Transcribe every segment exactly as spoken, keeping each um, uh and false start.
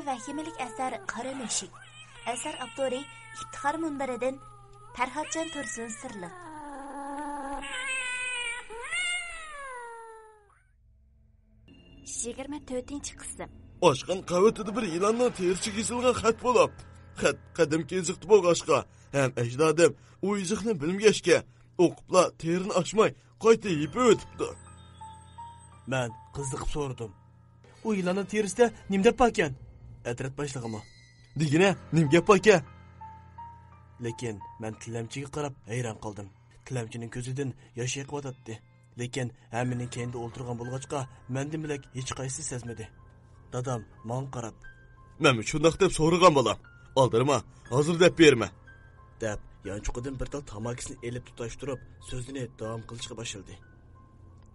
ۋەھىمىلىك ئەسەر قارا مۈشۈك. ئەسەر ئاپتورى ئىپتىخار مۇنبىرىدىن پەرھاتجان تۇرسۇن سىرلىق. يىگىرمە تۆتىنچى قىسىم. ئاشخانا قەۋىتىدە بىر يىلاننىڭ تېرىسىگە يېزىلغان خەت بولۇپ، خەت قەدىمكى يېزىقتا بولغاچقا، ھەم ئەجدادىم ئۇ يېزىقنى بىلمىگەچكە، ئوقۇپلا تېرىنى ئاچماي قايتا يېپىۋېتىپتۇ. مەن قىزىقىپ سورىدىم. ئۇ يىلاننىڭ تېرىسىدە نېمە دەپ باركەن؟ ئەترەت باشلىقىمۇ؟ دېگىنە، نېمە گەپ باركەن؟ لېكىن مەن تىلەمچىگە قاراپ ھەيران قالدىم. تىلەمچىنىڭ كۆزىدىن ياش ئېقىۋاتاتتى. لېكىن ھەممىنىڭ كەينىدە ئولتۇرغان بولغاچقا، مەندىن بۆلەك ھېچقايسىسى سەزمىدى. دادام ماڭا قاراپ، مەنمۇ شۇنداق دەپ سورىغان بالام. ئالدىرىما، ھازىر دەپ بېرىمەن، دەپ يانچۇقىدىن بىر تال تاماكىسىنى ئېلىپ تۇتاشتۇرۇپ، سۆزىنى داۋام قىلىشقا باشلىدى.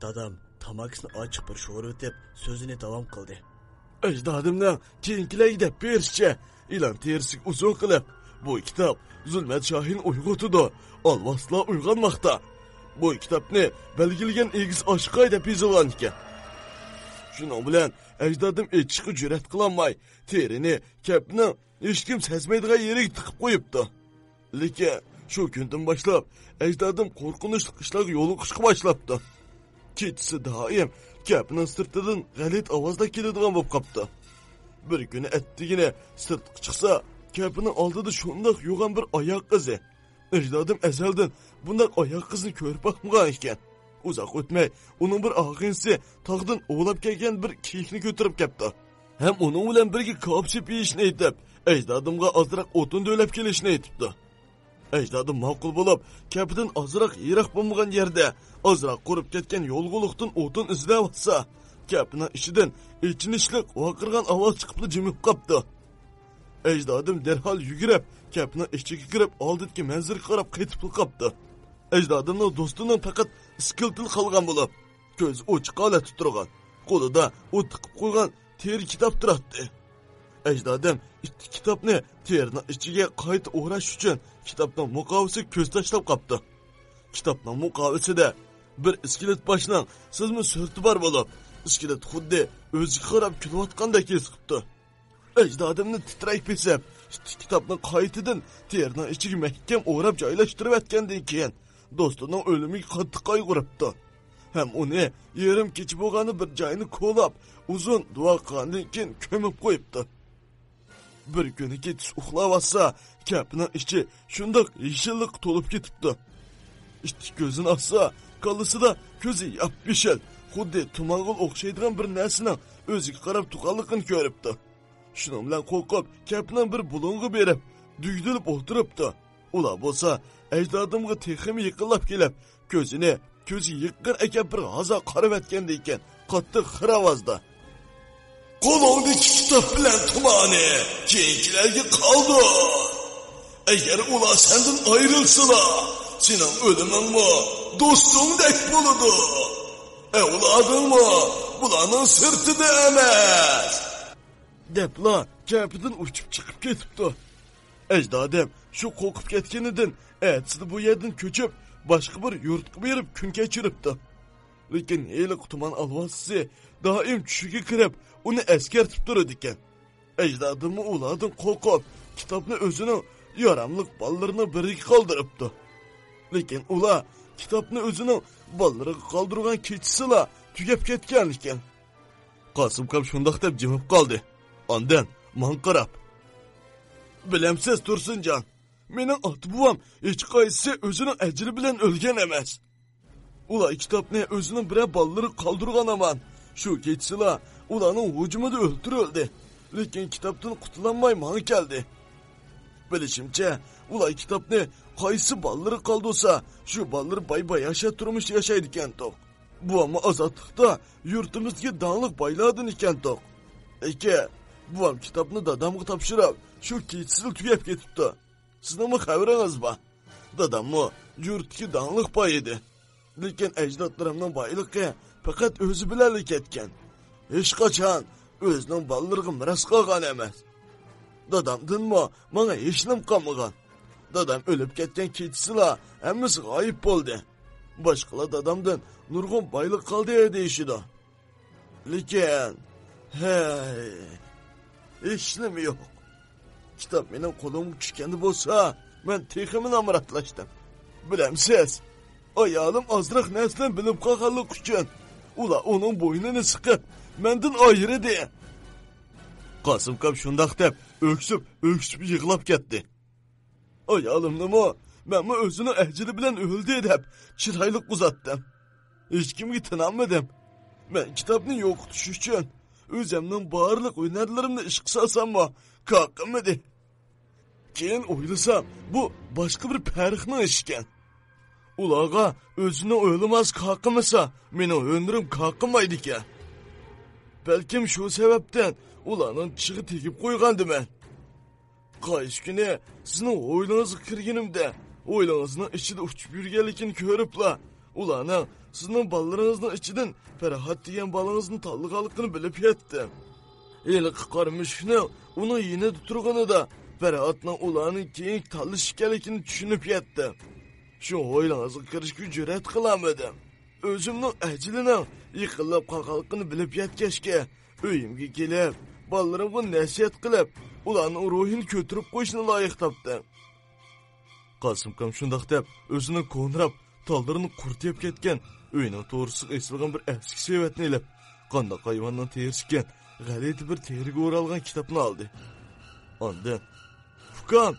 دادام تاماكىسىنى ئاچىق بىر شورىۋېتىپ، سۆزىنى داۋام قىلدى. ئەجدادىمنىڭ كېيىنكىلەرگە دەپ بېرىشىچە، يىلان تېرىسىگە ئۇزۇن قىلىپ، بۇ كىتاب زۇلمەت شاھىنى ئويغىتىدۇ، ئالۋاستىلار ئويغانماقتا. بۇ كىتابنى بەلگىلىگەن ئېگىز ئاشقاي دەپ يېزىلغان ئىكەن. شۇنىڭ بىلەن ئەجدادىم ئېچىشقا جۈرئەت قىلالماي، تېرىنى كەپنىڭ ھېچكىم سەزمەيدىغان يېرىگە تىقىپ قويۇپتۇ. لېكىن شۇ كۈندىن باشلاپ ئەجدادىم قورقۇنچلۇق ئىشلارغا يولۇقۇشقا باشلاپتۇ. كېچىسى دائىم كەپنىڭ سىرتىدىن غەلىتە ئاۋازلار كېلىدىغان بولۇپ قاپتۇ. بىر كۈنى ئەتىگىنى سىرتقا چىقسا، كەپنىڭ ئالدىدا شۇنداق يوغان بىر ئاياق ئىزى. ئەجدادىم ئەزەلدىن بۇنداق ئاياق ئىزنى كۆرۈپ باقمىغان ئىكەن. ئۇزاق ئۆتمەي، ئۇنىڭ بىر ئاغىنىسى تاغدىن ئوۋلاپ كەلگەن بىر كېيىكنى كۆتۈرۈپ كەپتۇ. ھەم ئۇنىڭ بىلەن بىرگە كاۋاپ سېپىپ يېيىشنى ئېيتىپ، ئەجدادىمغا ئازراق ئوتۇن تۆلەپ كېلىشنى ئېيتىپتۇ. ئەجدادىم ماقۇل بولۇپ، كەپىدىن ئازراق يىراق بولمىغان يەردە، ئازراق قۇرۇپ كەتكەن يولغۇلۇقتىن ئوتۇن ئىزدەۋاتسا، كەپىنىڭ ئىچىدىن ئېچىنىشلىق ۋارقىرىغان ئاۋاز چىقىپلا جىمىپ قاپتۇ. ئەجدادىم دەرھال يۈگۈرۈپ، كەپىنىڭ ئىچىگە كىرىپ، ئالدىدىكى مەنزىرىگە قاراپ قېتىپلا قاپتۇ. ئەجدادىمنىڭ دوستىنىڭ پەقەت ئىسكىلىتىلا قالغان بولۇپ، كۆزى ئوچۇق ھالەتتە تۇرغان، قولىدا ئۇ تىقىپ قويغان تېرە كىتاب تۇراتتى. ئەجدادىم ئىتتىك كىتابنى تېرىنىڭ ئىچىگە قايتا ئوراش ئۈچۈن كىتابنىڭ مۇقاۋىسىگە كۆز تاشلاپ قاپتۇ. كىتابنىڭ مۇقاۋىسىدە بىر ئىسكىلىت باشنىڭ سىزما سۈرىتى بار بولۇپ، ئىسكىلىت خۇددى ئۆزىگە قاراپ كۈلۈۋاتقاندەك ھېس قىپتۇ. ئەجدادىمنى تىترەك بېسىپ، ئىتتىك كىتابنى قايتىدىن تېرىنىڭ ئىچىگە مەھكەم ئوراپ جايلاشتۇرۇۋەتكەندىن كېيىن، دوستىنىڭ ئۆلۈمىگە قاتتىق قايغۇرۇپتۇ. ھەم ئۇنى يېرىم كېچە بولغاندا بىر جاينى كولاپ، ئۇزۇن دۇئا قىلغاندىن كېيىن كۆمۈپ قويۇپتۇ. بىر كۈنى كېچىسى ئۇخلاۋاتسا، كەپىنىڭ ئىچى شۇنداق يېشىللىققا تولۇپ كېتىپتۇ. ئىتتىك كۆزىنى ئاچسا، كاللىسىدا كۆزى ياپيېشىل، خۇددى تۇمانغا ئوخشايدىغان بىر نەرسىنىڭ ئۆزىگە قاراپ تۇرغانلىقىنى كۆرۈپتۇ. شۇنىڭ بىلەن قورقۇپ، كەپىنىڭ بىر بۇلۇڭىغا بېرىپ، دۈگدۈلۈپ ئولتۇرۇپتۇ. ئۇلار بولسا ئەجدادىمغا تېخىمۇ يېقىنلاپ كېلىپ، كۆزىنى كۆزى يېقىن ئەكەپ بىر ھازا قارىۋەتكەندىكىن، قاتتىق خىر ئاۋازدا، «قولۇڭدىكى كىتاب بىلەن تۇمانى كېيىنكىلەرگە قالدۇر. ئەگەر ئۇلار سەندىن ئايرىلسىلا، سېنىڭ ئۆلۈمۈڭمۇ دوستۇڭدەك بولىدۇ. ئەۋلادىڭمۇ بۇلارنىڭ سىرتىدا ئەمەس.» دەپلا كەپىدىن ئۇچۇپ چىقىپ كېتىپتۇ. ئەجدادىم شۇ قورقۇپ كەتكىنىدىن ئەتىسىدە بۇ يەردىن كۆچۈپ، باشقا بىر يۇرتقا بېرىپ كۈن كەچۈرۈپتۇ. لېكىن ھېلىقى تۇمان ئالۋاستىسى دائىم چۈشىگە كىرىپ، ئۇنى ئەسكەرتىپ تۇرىدىكەن. ئەجدادىممۇ ئۇلاردىن قورقۇپ، كىتابنى ئۆزىنىڭ ياراملىق بالىلىرىنىڭ بىرىگە قالدۇرۇپتۇ. لېكىن ئۇلار كىتابنى ئۆزىنىڭ بالىلىرىغا قالدۇرغان كېچىسىلا تۈگەپ كەتكەنىكەن. قاسىمكام شۇنداق دەپ جىمىپ قالدى. ئاندىن ماڭا قاراپ، «بىلەمسىز، تۇرسۇنجان، مېنىڭ ئاتا-بوۋام ھېچقايسىسى ئۆزىنىڭ ئەجىلى بىلەن ئۆلگەن ئەمەس. ئۇلار كىتابنى ئۆزىنىڭ بىرەر بالىلىرىغا قالدۇرغان ھامان، شۇ كېچىسىلا ئۇلارنىڭ ھۇجۇمىدا ئۆلتۈرۈلدى. لېكىن كىتابتىن قۇتۇلالماي ماڭا كەلدى. بىلىشىمچە، ئۇلار كىتابنى قايسى بالىلىرىغا قالدۇرسا، شۇ بالىلىرى باي-باياشات تۇرمۇش ياشايدىكەنتۇق. بۇۋاممۇ ئازادلىقتا يۇرتىمىزدىكى داڭلىق بايلاردىن ئىكەنتۇق. لېكىن بۇۋام كىتابنى دادامغا تاپشۇرۇپ، شۇ كېچىسىلا تۈگەپ كېتىپتۇ. سىزنىڭمۇ خەۋىرىڭىز بار. داداممۇ يۇرتتىكى داڭلىق باي ئىدى. لېكىن ئەجدادلىرىمنىڭ بايلىقى پەقەت ئۆزى بىلەنلا كەتكەن. ھېچقاچان ئۆزىنىڭ بالىلىرىغا مىراس قالغان ئەمەس. دادامدىنمۇ ماڭا ھېچنېمە قالمىغان. دادام ئۆلۈپ كەتكەن كېچىسىلا ھەممىسى غايىب بولدى. باشقىلار دادامدىن نۇرغۇن بايلىق قالدى دېيىشىدۇ. لېكىن، ھەي، ھېچنېمە يوق. كىتاب مېنىڭ قولۇمغا چۈشكەندە بولسا، مەن تېخىمۇ نامراتلاشتىم. بىلەمسىز، ئايالىم ئازراق نەرسىلەرنى بىلىپ قالغانلىقى ئۈچۈن، ئۇلار ئۇنىڭ بوينىنى سىقىپ، مەندىن ئايرىدى. قاسىمكام شۇنداق دەپ، ئۆكسۈپ، ئۆكسۈپ يىغلاپ كەتتى. ئايالىمنىمۇ، مەنمۇ ئۆزىنىڭ ئەجىلى بىلەن ئۆلدى دەپ، چىرايلىق ئۇزاتتىم. ھېچكىمگە تىنالمىدىم. مەن كىتابنى يوقىتىش ئۈچۈن ئۆزۈمنىڭ بارلىق ھۈنەرلىرىمنى ئىشقا سالساممۇ، كار قىلمىدى. كېيىن ئويلىسام، بۇ باشقا بىر پەرىقنىڭ ئىشىكەن. ئۇلارغا ئۆزىنى ئويلىماس كار قىلمىسا، مېنىڭ ھۈنىرىم كار قىلمايدىكەن. بەلكىم شۇ سەۋەبتىن ئۇلارنىڭ چىشىغا تېگىپ قويغاندىمەن. قايسى كۈنى سىزنىڭ ھويلىڭىزغا كىرگىنىمدە، ھويلىڭىزنىڭ ئىچىدە ئۇچۇپ يۈرگەنلىكىنى كۆرۈپلا، ئۇلارنىڭ سىزنىڭ بالىلىرىڭىزنىڭ ئىچىدىن پەرھات دېگەن بالىڭىزنى تاللىغانلىقىنى بىلىپ يەتتىم. ھېلىقى قارا مۈشۈكنىڭ ئۇنىڭ يېنىدا تۇرغىنىدا، پەرھاتنىڭ ئۇلارنىڭ كېيىنكى تاللىشى ئىكەنلىكىنى چۈشىنىپ يەتتىم. شۇ ھويلىڭىزغا كىرىشكە جۈرئەت قىلالمىدىم. ئۆزۈمنىڭ ئەجىلىنىڭ يېقىنلاپ قالغانلىقىنى بىلىپ يەتكەچكە، ئۆيۈمگە كېلىپ، بالىلىرىمغا نەسىھەت قىلىپ، ئۇلارنىڭ روھىنى كۆتۈرۈپ قويۇشنى لايىق تاپتىم. قاسىمكام شۇنداق دەپ، ئۆزىنىڭ كونىراپ، تاللىرىنى قۇرۇتۇپ كەتكەن ئۆينىڭ تورۇسىغا ئېسىلغان بىر ئەسكى سېۋەتنى ئېلىپ، قانداق ھايۋاننىڭ تېرىسىكىن، غەلىتە بىر تېرىگە ئورالغان كىتابنى ئالدى. ئاندىن، ئۇكام،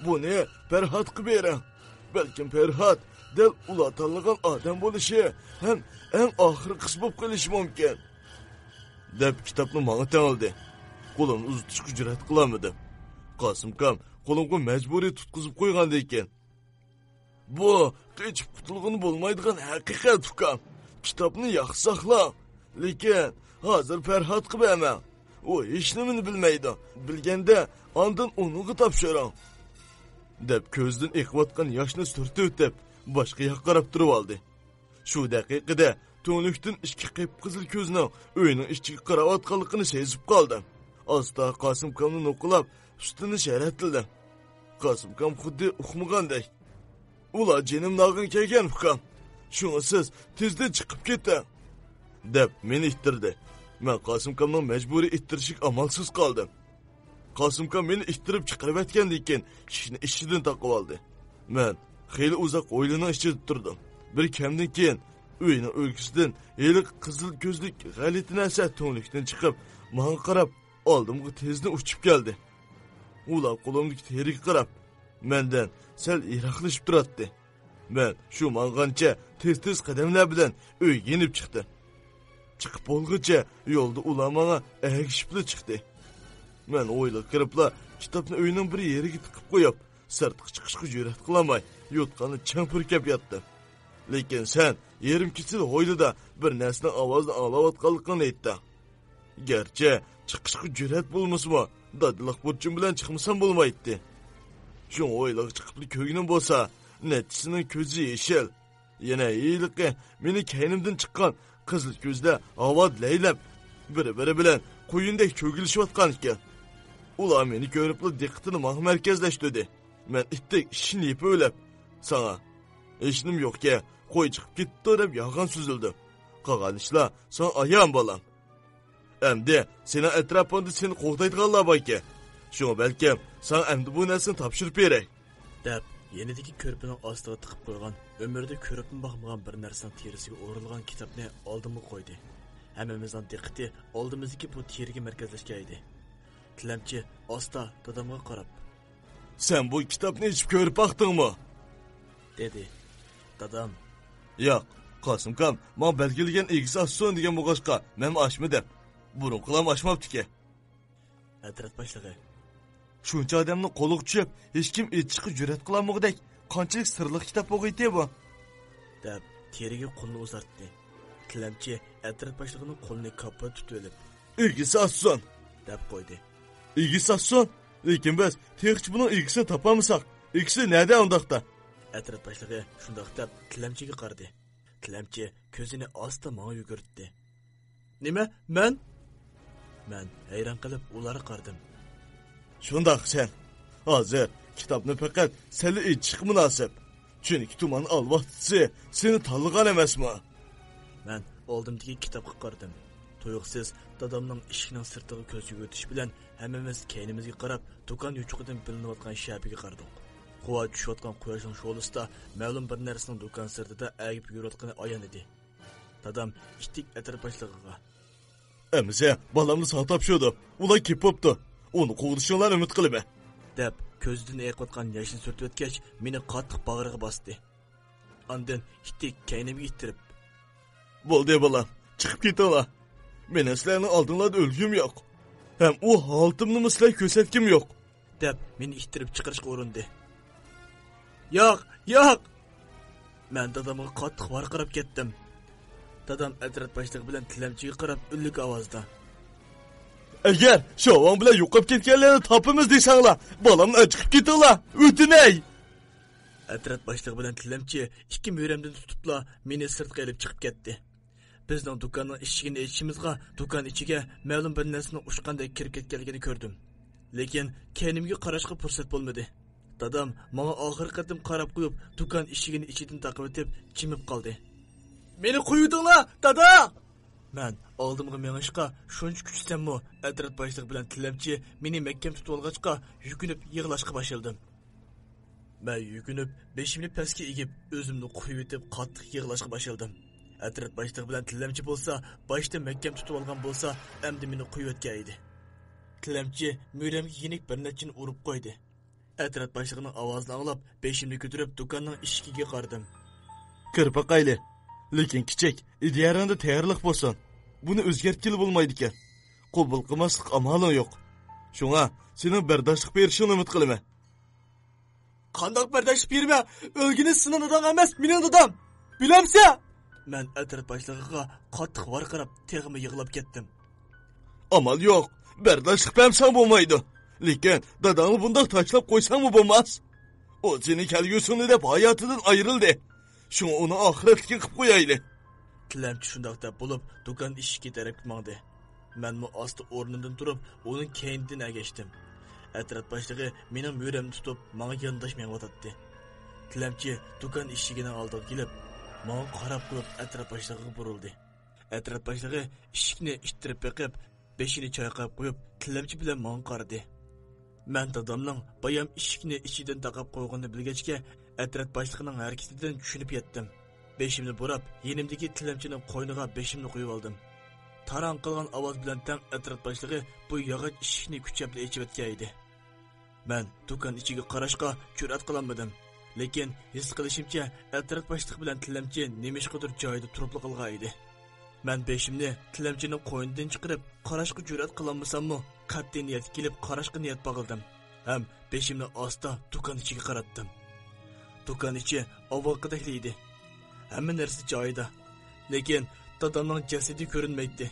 بۇنى پەرھاتقا بېرىڭ. بەلكىم پەرھات دەل ئۇلار تاللىغان ئادەم بولۇشى ھەم ئەڭ ئاخىرقىسى بولۇپ قېلىشى مۇمكىن، دەپ كىتابنى ماڭا تەڭلىدى. قولۇمنى ئۇزىتىشقا جۈرئەت قىلالمىدىم. قاسىمكام قولۇمغا مەجبۇرىي تۇتقۇزۇپ قويغاندىن كېيىن، بۇ قېچىپ قۇتۇلغىلى بولمايدىغان ھەقىقەت، ئۇكام. كىتابنى ياخشى ساقلاڭ. لېكىن ھازىر پەرھاتقا بەرمەڭ. ئۇ ھېچنېمىنى بىلمەيدۇ. بىلگەندە ئاندىن ئۇنىڭغا تاپشۇرۇڭ، دەپ كۆزىدىن ئېقىۋاتقان ياشنى سۈرتۈۋېتىپ، باشقا ياققا قاراپ تۇرۇۋالدى. شۇ دەقىقىدە تۈڭلۈكتىن ئىككى قىپقىزىل كۆزنىڭ ئۆينىڭ ئىچىگە قاراۋاتقانلىقىنى سېزىپ قالدىم. ئاستا قاسىمكامنى نوقۇللاپ، ئۈستىنى شەرەتلىدىم. قاسىمكام خۇددى ئۇقمىغاندەك، ئۇلار جېنىمنى ئالغىلى كەلگەن، ئۇكام. شۇڭا سىز تېزدىن چىقىپ كېتىڭ، دەپ مېنى ئىتتىردى. مەن قاسىمكامنىڭ مەجبۇرىي ئىتتىرىشىگە ئامالسىز قالدىم. قاسىمكام مېنى ئىتتىرىپ چىقىرىۋەتكەندىن كېيىن، ئىشىكنى ئىچىدىن تاقىۋالدى. مەن خېلى ئۇزاق ھويلىنىڭ ئىچىدە تۇردۇم. بىر كەمدىن كېيىن ئۆينىڭ ئۆگزىسىدىن ھېلىقى قىزىل كۆزلۈك غەلىتە نەرسە تۈڭلۈكتىن چىقىپ، ماڭا قاراپ ئالدىمغا تېزدىن ئۇچۇپ كەلدى. ئۇلار قولۇمدىكى تېرىگە قاراپ، مەندىن سەل يىراقلىشىپ تۇراتتى. مەن شۇ ماڭغانچە تېز-تېز قەدەملەر بىلەن ئۆيگە يېنىپ چىقتىم. چىقىپ بولغۇچە يولدا ئۇلار ماڭا ئەگىشىپلا چىقتى. مەن ھويلىغا كىرىپلا كىتابنى ئۆينىڭ بىر يېرىگە تىقىپ قويۇپ، سىرتقا چىقىشقا جۈرئەت قىلالماي، يوتقاندا چىڭ پۈركەپ ياتتىم. لېكىن سەن يېرىم كېچىدە ھويلىدا بىر نەرسىنىڭ ئاۋازىنى ئاڭلاۋاتقانلىقىڭنى ئېيتتىڭ. گەرچە چىقىشقا جۈرئەت بولمىسىمۇ، دادىلىق بۇرچۇم بىلەن چىقمىسام بولمايتتى. شۇڭا ھويلىغا چىقىپلا كۆرگىنىم بولسا، نەچچىسىنىڭ كۆزى يېشىل. يەنە ھېلىقى مېنى كەينىمدىن چىققان قىزىل كۆزلەر ھاۋادا لەيلەپ، بىر-بىرى بىلەن قۇيۇندەك چۆگىلىشىۋاتقان ئىكەن. ئۇلار مېنى كۆرۈپلا دىققىتىنى ماڭا مەركەزلەشتۈردى. مەن ئىتتەك ئىشىكنى يېپىۋېلىپ، ساڭا، ھېچنېمە يوقكەن، قوي چىقىپ كېتىپتۇ، دەپ يالغان سۆزلىدىم. قالغان ئىشلار ساڭا ئايان، بالام. ئەمدى سېنىڭ ئەتراپىڭدا سېنى قوغدايدىغانلار باركەن. شۇڭا بەلكىم ساڭا ئەمدى بۇ نەرسىنى تاپشۇرۇپ بېرەي، دەپ يېنىدىكى كۆرپىنىڭ ئاستىغا تىقىپ قويغان، ئۆمرىدە كۆرۈپمۇ باقمىغان بىر نەرسىنىڭ تېرىسىگە ئورىلغان كىتابنى ئالدىمغا قويدى. ھەممىمىزنىڭ دىققىتى ئالدىمىزدىكى بۇ تېرىگە مەركەزلەشكەن ئىدى. تىلەمچى ئاستا دادامغا قاراپ، سەن بۇ كىتابنى ئېچىپ كۆرۈپ باقتىڭمۇ؟ دېدى. دادام، ياق، قاسىمكام ماڭا بەلگىلىگەن ئىگىسى ئاچسۇن دېگەن بولغاچقا، مەنمۇ ئاچمىدىم. بۇرۇنقىلام ئاچماپتىكەن. ئەترەت باشلىقى، شۇنچە ئادەمنىڭ قولىغا چۈشۈپ، ھېچكىم ئېچىشقا جۈرئەت قىلالمىغۇدەك قانچىلىك سىرلىق كىتاب بولغىيتى بۇ؟ دەپ، تېرىگە قولىنى ئۇزارتتى. تىلەمچى ئەترەت باشلىقىنىڭ قولىنى كاپپا تۇتۇۋېلىپ، ئىگىسى ئاچسۇن، دەپ قويدى. ئىگىسى ئاچسۇن؟ لېكىن بىز تېخىچە بۇنىڭ ئىگىسىنى تاپالمىساق، ئىگىسى نەدە ئۇنداقتا؟ ئەترەت باشلىقى شۇنداق دەپ تىلەمچىگە قارىدى. تىلەمچى كۆزىنى ئاستا ماڭا يۈگۈرتتى. نېمە، مەن؟ مەن ھەيران قېلىپ ئۇلارغا قارىدىم. شۇنداق سەن. ھازىر كىتابنى پەقەت سەنلا ئېچىشقا مۇناسىپ. چۈنكى تۇمان ئالۋاستىسى سېنى تاللىغان ئەمەسمۇ؟ مەن ئالدىمدىكى كىتابقا قارىدىم. تۇيۇقسىز دادامنىڭ ئىشىكنىڭ سىرتىغا كۆز يۈگۈرتۈشى بىلەن ھەممىمىز كەينىمىزگە قاراپ، دۇكان يوچۇقىدىن بىلىنىۋاتقان شەپىگە قارىدۇق. غۇۋا چۈشۈۋاتقان قۇياشنىڭ شولىسىدا مەلۇم بىر نەرسىنىڭ دۇكان سىرتىدا ئەگىپ يۈرۈۋاتقىنى ئايان ئىدى. دادام ئىتتىك ئەترەت باشلىقىغا، «ئەمىسە، بالامنى ساڭا تاپشۇردۇم. ئۇلار كېلىپ بوپتۇ. ئۇنى قوغدىشىڭلارنى ئۈمىد قىلىمەن.» دەپ، كۆزىدىن ئېقىۋاتقان ياشنى سۈرتۈۋەتكەچ، مېنى قاتتىق باغرىغا باستى. ئاندىن ئىتتىك كەينىمگە ئىتتىرىپ، «بولدى، بالام، چىقىپ كېتىڭلار. مېنىڭ سىلەرنىڭ ئالدىڭلاردا ئۆلگۈم يوق. ھەم ئۇ ھالىتىمنىمۇ سىلەرگە كۆرسەتكۈم يوق.» دەپ، مېنى ئىتتىرىپ چىقىرىشقا ئۇرۇندى. «ياق، ياق!» مەن دادامغا قاتتىق ۋارقىراپ كەتتىم. دادام ئەترەت باشلىقى بىلەن تىلەمچىگە قاراپ ئۈنلۈك ئاۋازدا، «ئەگەر شوۋاڭ بىلەن يوقاپ كەتكەنلەرنى تاپىمىز دېسەڭلار، بالامنى ئەچىقىپ كېتىڭلار، ئۆتۈنەي!» ئەترەت باشلىقى بىلەن تىلەمچى ئىككى مۈرەمدىن تۇتۇپلا مېنى سىرتقا ئېلىپ چىقىپ كەتتى. بىزنىڭ دۇكاننىڭ ئىشىكىنى ئېچىشىمىزغا دۇكان ئىچىگە مەلۇم بىر نەرسىنىڭ ئۇچقاندەك كىرىپ كەتكەنلىكىنى كۆردۈم. لېكىن كەينىمگە قاراشقا پۇرسەت بولمىدى. دادام ماڭا ئاخىرقى قېتىم قاراپ قويۇپ، دۇكان ئىشىكىنى ئىچىدىن تاقىۋېتىپ، جىمىپ قالدى. «مېنى قويۇۋېتىڭلار، دادا!» مەن ئالدىمغا مېڭىشقا شۇنچە كۈچىسەممۇ، ئەترەت باشلىقى بىلەن تىلەمچى مېنى مەھكەم تۇتۇۋالغاچقا، يۈكۈنۈپ يىغلاشقا باشلىدىم. مەن يۈكۈنۈپ، بېشىمنى پەسكە ئېگىپ، ئۆزۈمنى قويۇۋېتىپ، قاتتىق يىغلاشقا باشلىدىم. ئەترەت باشلىقى بىلەن تىلەمچى بولسا، باشتا مەھكەم تۇتۇۋالغان بولسا، ئەمدى مېنى قويۇۋەتكەن ئىدى. تىلەمچى مۈرەمگە يېنىك بىر نەچچىنى ئۇرۇپ قويدى. ئەترەت باشلىقىنىڭ ئاۋازىنى ئاڭلاپ، بېشىمنى كۆتۈرۈپ، دۇكاننىڭ ئىشىكىگە قارىدىم. «كىرىپ باقايلى. لېكىن كىچىك، ئىدىيەرىڭدە تەييارلىق بولسۇن. بۇنى ئۆزگەرتكىلى بولمايدىكەن. قوبۇل قىلماسلىق ئامالىڭ يوق. شۇڭا سېنىڭ بەرداشلىق بېرىشىڭنى ئۈمىد قىلىمەن.» «قانداق بەرداشلىق بېرىمەن؟ ئۆلگىنى سېنىڭ داداڭ ئەمەس، مېنىڭ دادام. بىلەمسەن؟» مەن ئەترەت باشلىقىغا قاتتىق ۋارقىراپ، تېخىمۇ يىغلاپ كەتتىم. «ئامال يوق. بەرداشلىق بەرمىسەڭ بولمايدۇ. لېكىن داداڭنى بۇنداق تاشلاپ قويساڭمۇ بولماس. ئۇ سېنى كەلگۈسىڭنى دەپ ھاياتىدىن ئايرىلدى. شۇڭا ئۇنىڭ ئاخىرەتلىكىنى قىلىپ قويايلى.» تىلەمچى شۇنداق دەپ بولۇپ، دۇكان ئىشىكى تەرەپكە ماڭدى. مەنمۇ ئاستا ئورنۇمدىن تۇرۇپ، ئۇنىڭ كەينىدىن ئەگەشتىم. ئەترەت باشلىقى مېنىڭ مۈرەمنى تۇتۇپ، ماڭا يانداش مېڭىۋاتاتتى. تىلەمچى دۇكان ئىشىكىنىڭ ئالدىغا كېلىپ، ماڭا قاراپ قويۇپ، ئەترەت باشلىقىغا بۇرۇلدى. ئەترەت باشلىقى ئىشىكنى ئىتتىرىپ بېقىپ، بېشىنى چايقاپ قويۇپ، تىلەمچى بىلەن ماڭا قارىدى. مەن دادامنىڭ بايام ئىشىكنى ئىچىدىن تاقاپ قويغىنىنى بىلگەچكە، ئەترەت باشلىقىنىڭ ھەرىكىتىدىن چۈشىنىپ يەتتىم. بېشىمنى بۇراپ، يېنىمدىكى تىلەمچىنىڭ قوينىغا بېشىمنى قويۇۋالدىم. تاراڭ قىلغان ئاۋاز بىلەن تەڭ ئەترەت باشلىقى بۇ ياغاچ ئىشىكنى كۈچەپلا ئېچىۋەتكەن ئىدى. مەن دۇكان ئىچىگە قاراشقا جۈرئەت قىلالمىدىم. لېكىن ھېس قىلىشىمچە، ئەترەت باشلىقى بىلەن تىلەمچى نېمىشقىدۇر جايىدا تۇرۇپلا قالغان ئىدى. مەن بېشىمنى تىلەمچىنىڭ قوينىدىن چىقىرىپ، قاراشقا جۈرئەت قىلالمىساممۇ، قەتئىي نىيەتكە كېلىپ قاراشقا نىيەت باغلىدىم ھەم بېشىمنى ئاستا دۇكان ئىچىگە قاراتتىم. دۇكان ئىچى ئاۋۋالقىدەكلا ئىدى. ھەممە نەرسە جايىدا. لېكىن دادامنىڭ جەسىتى كۆرۈنمەيتتى.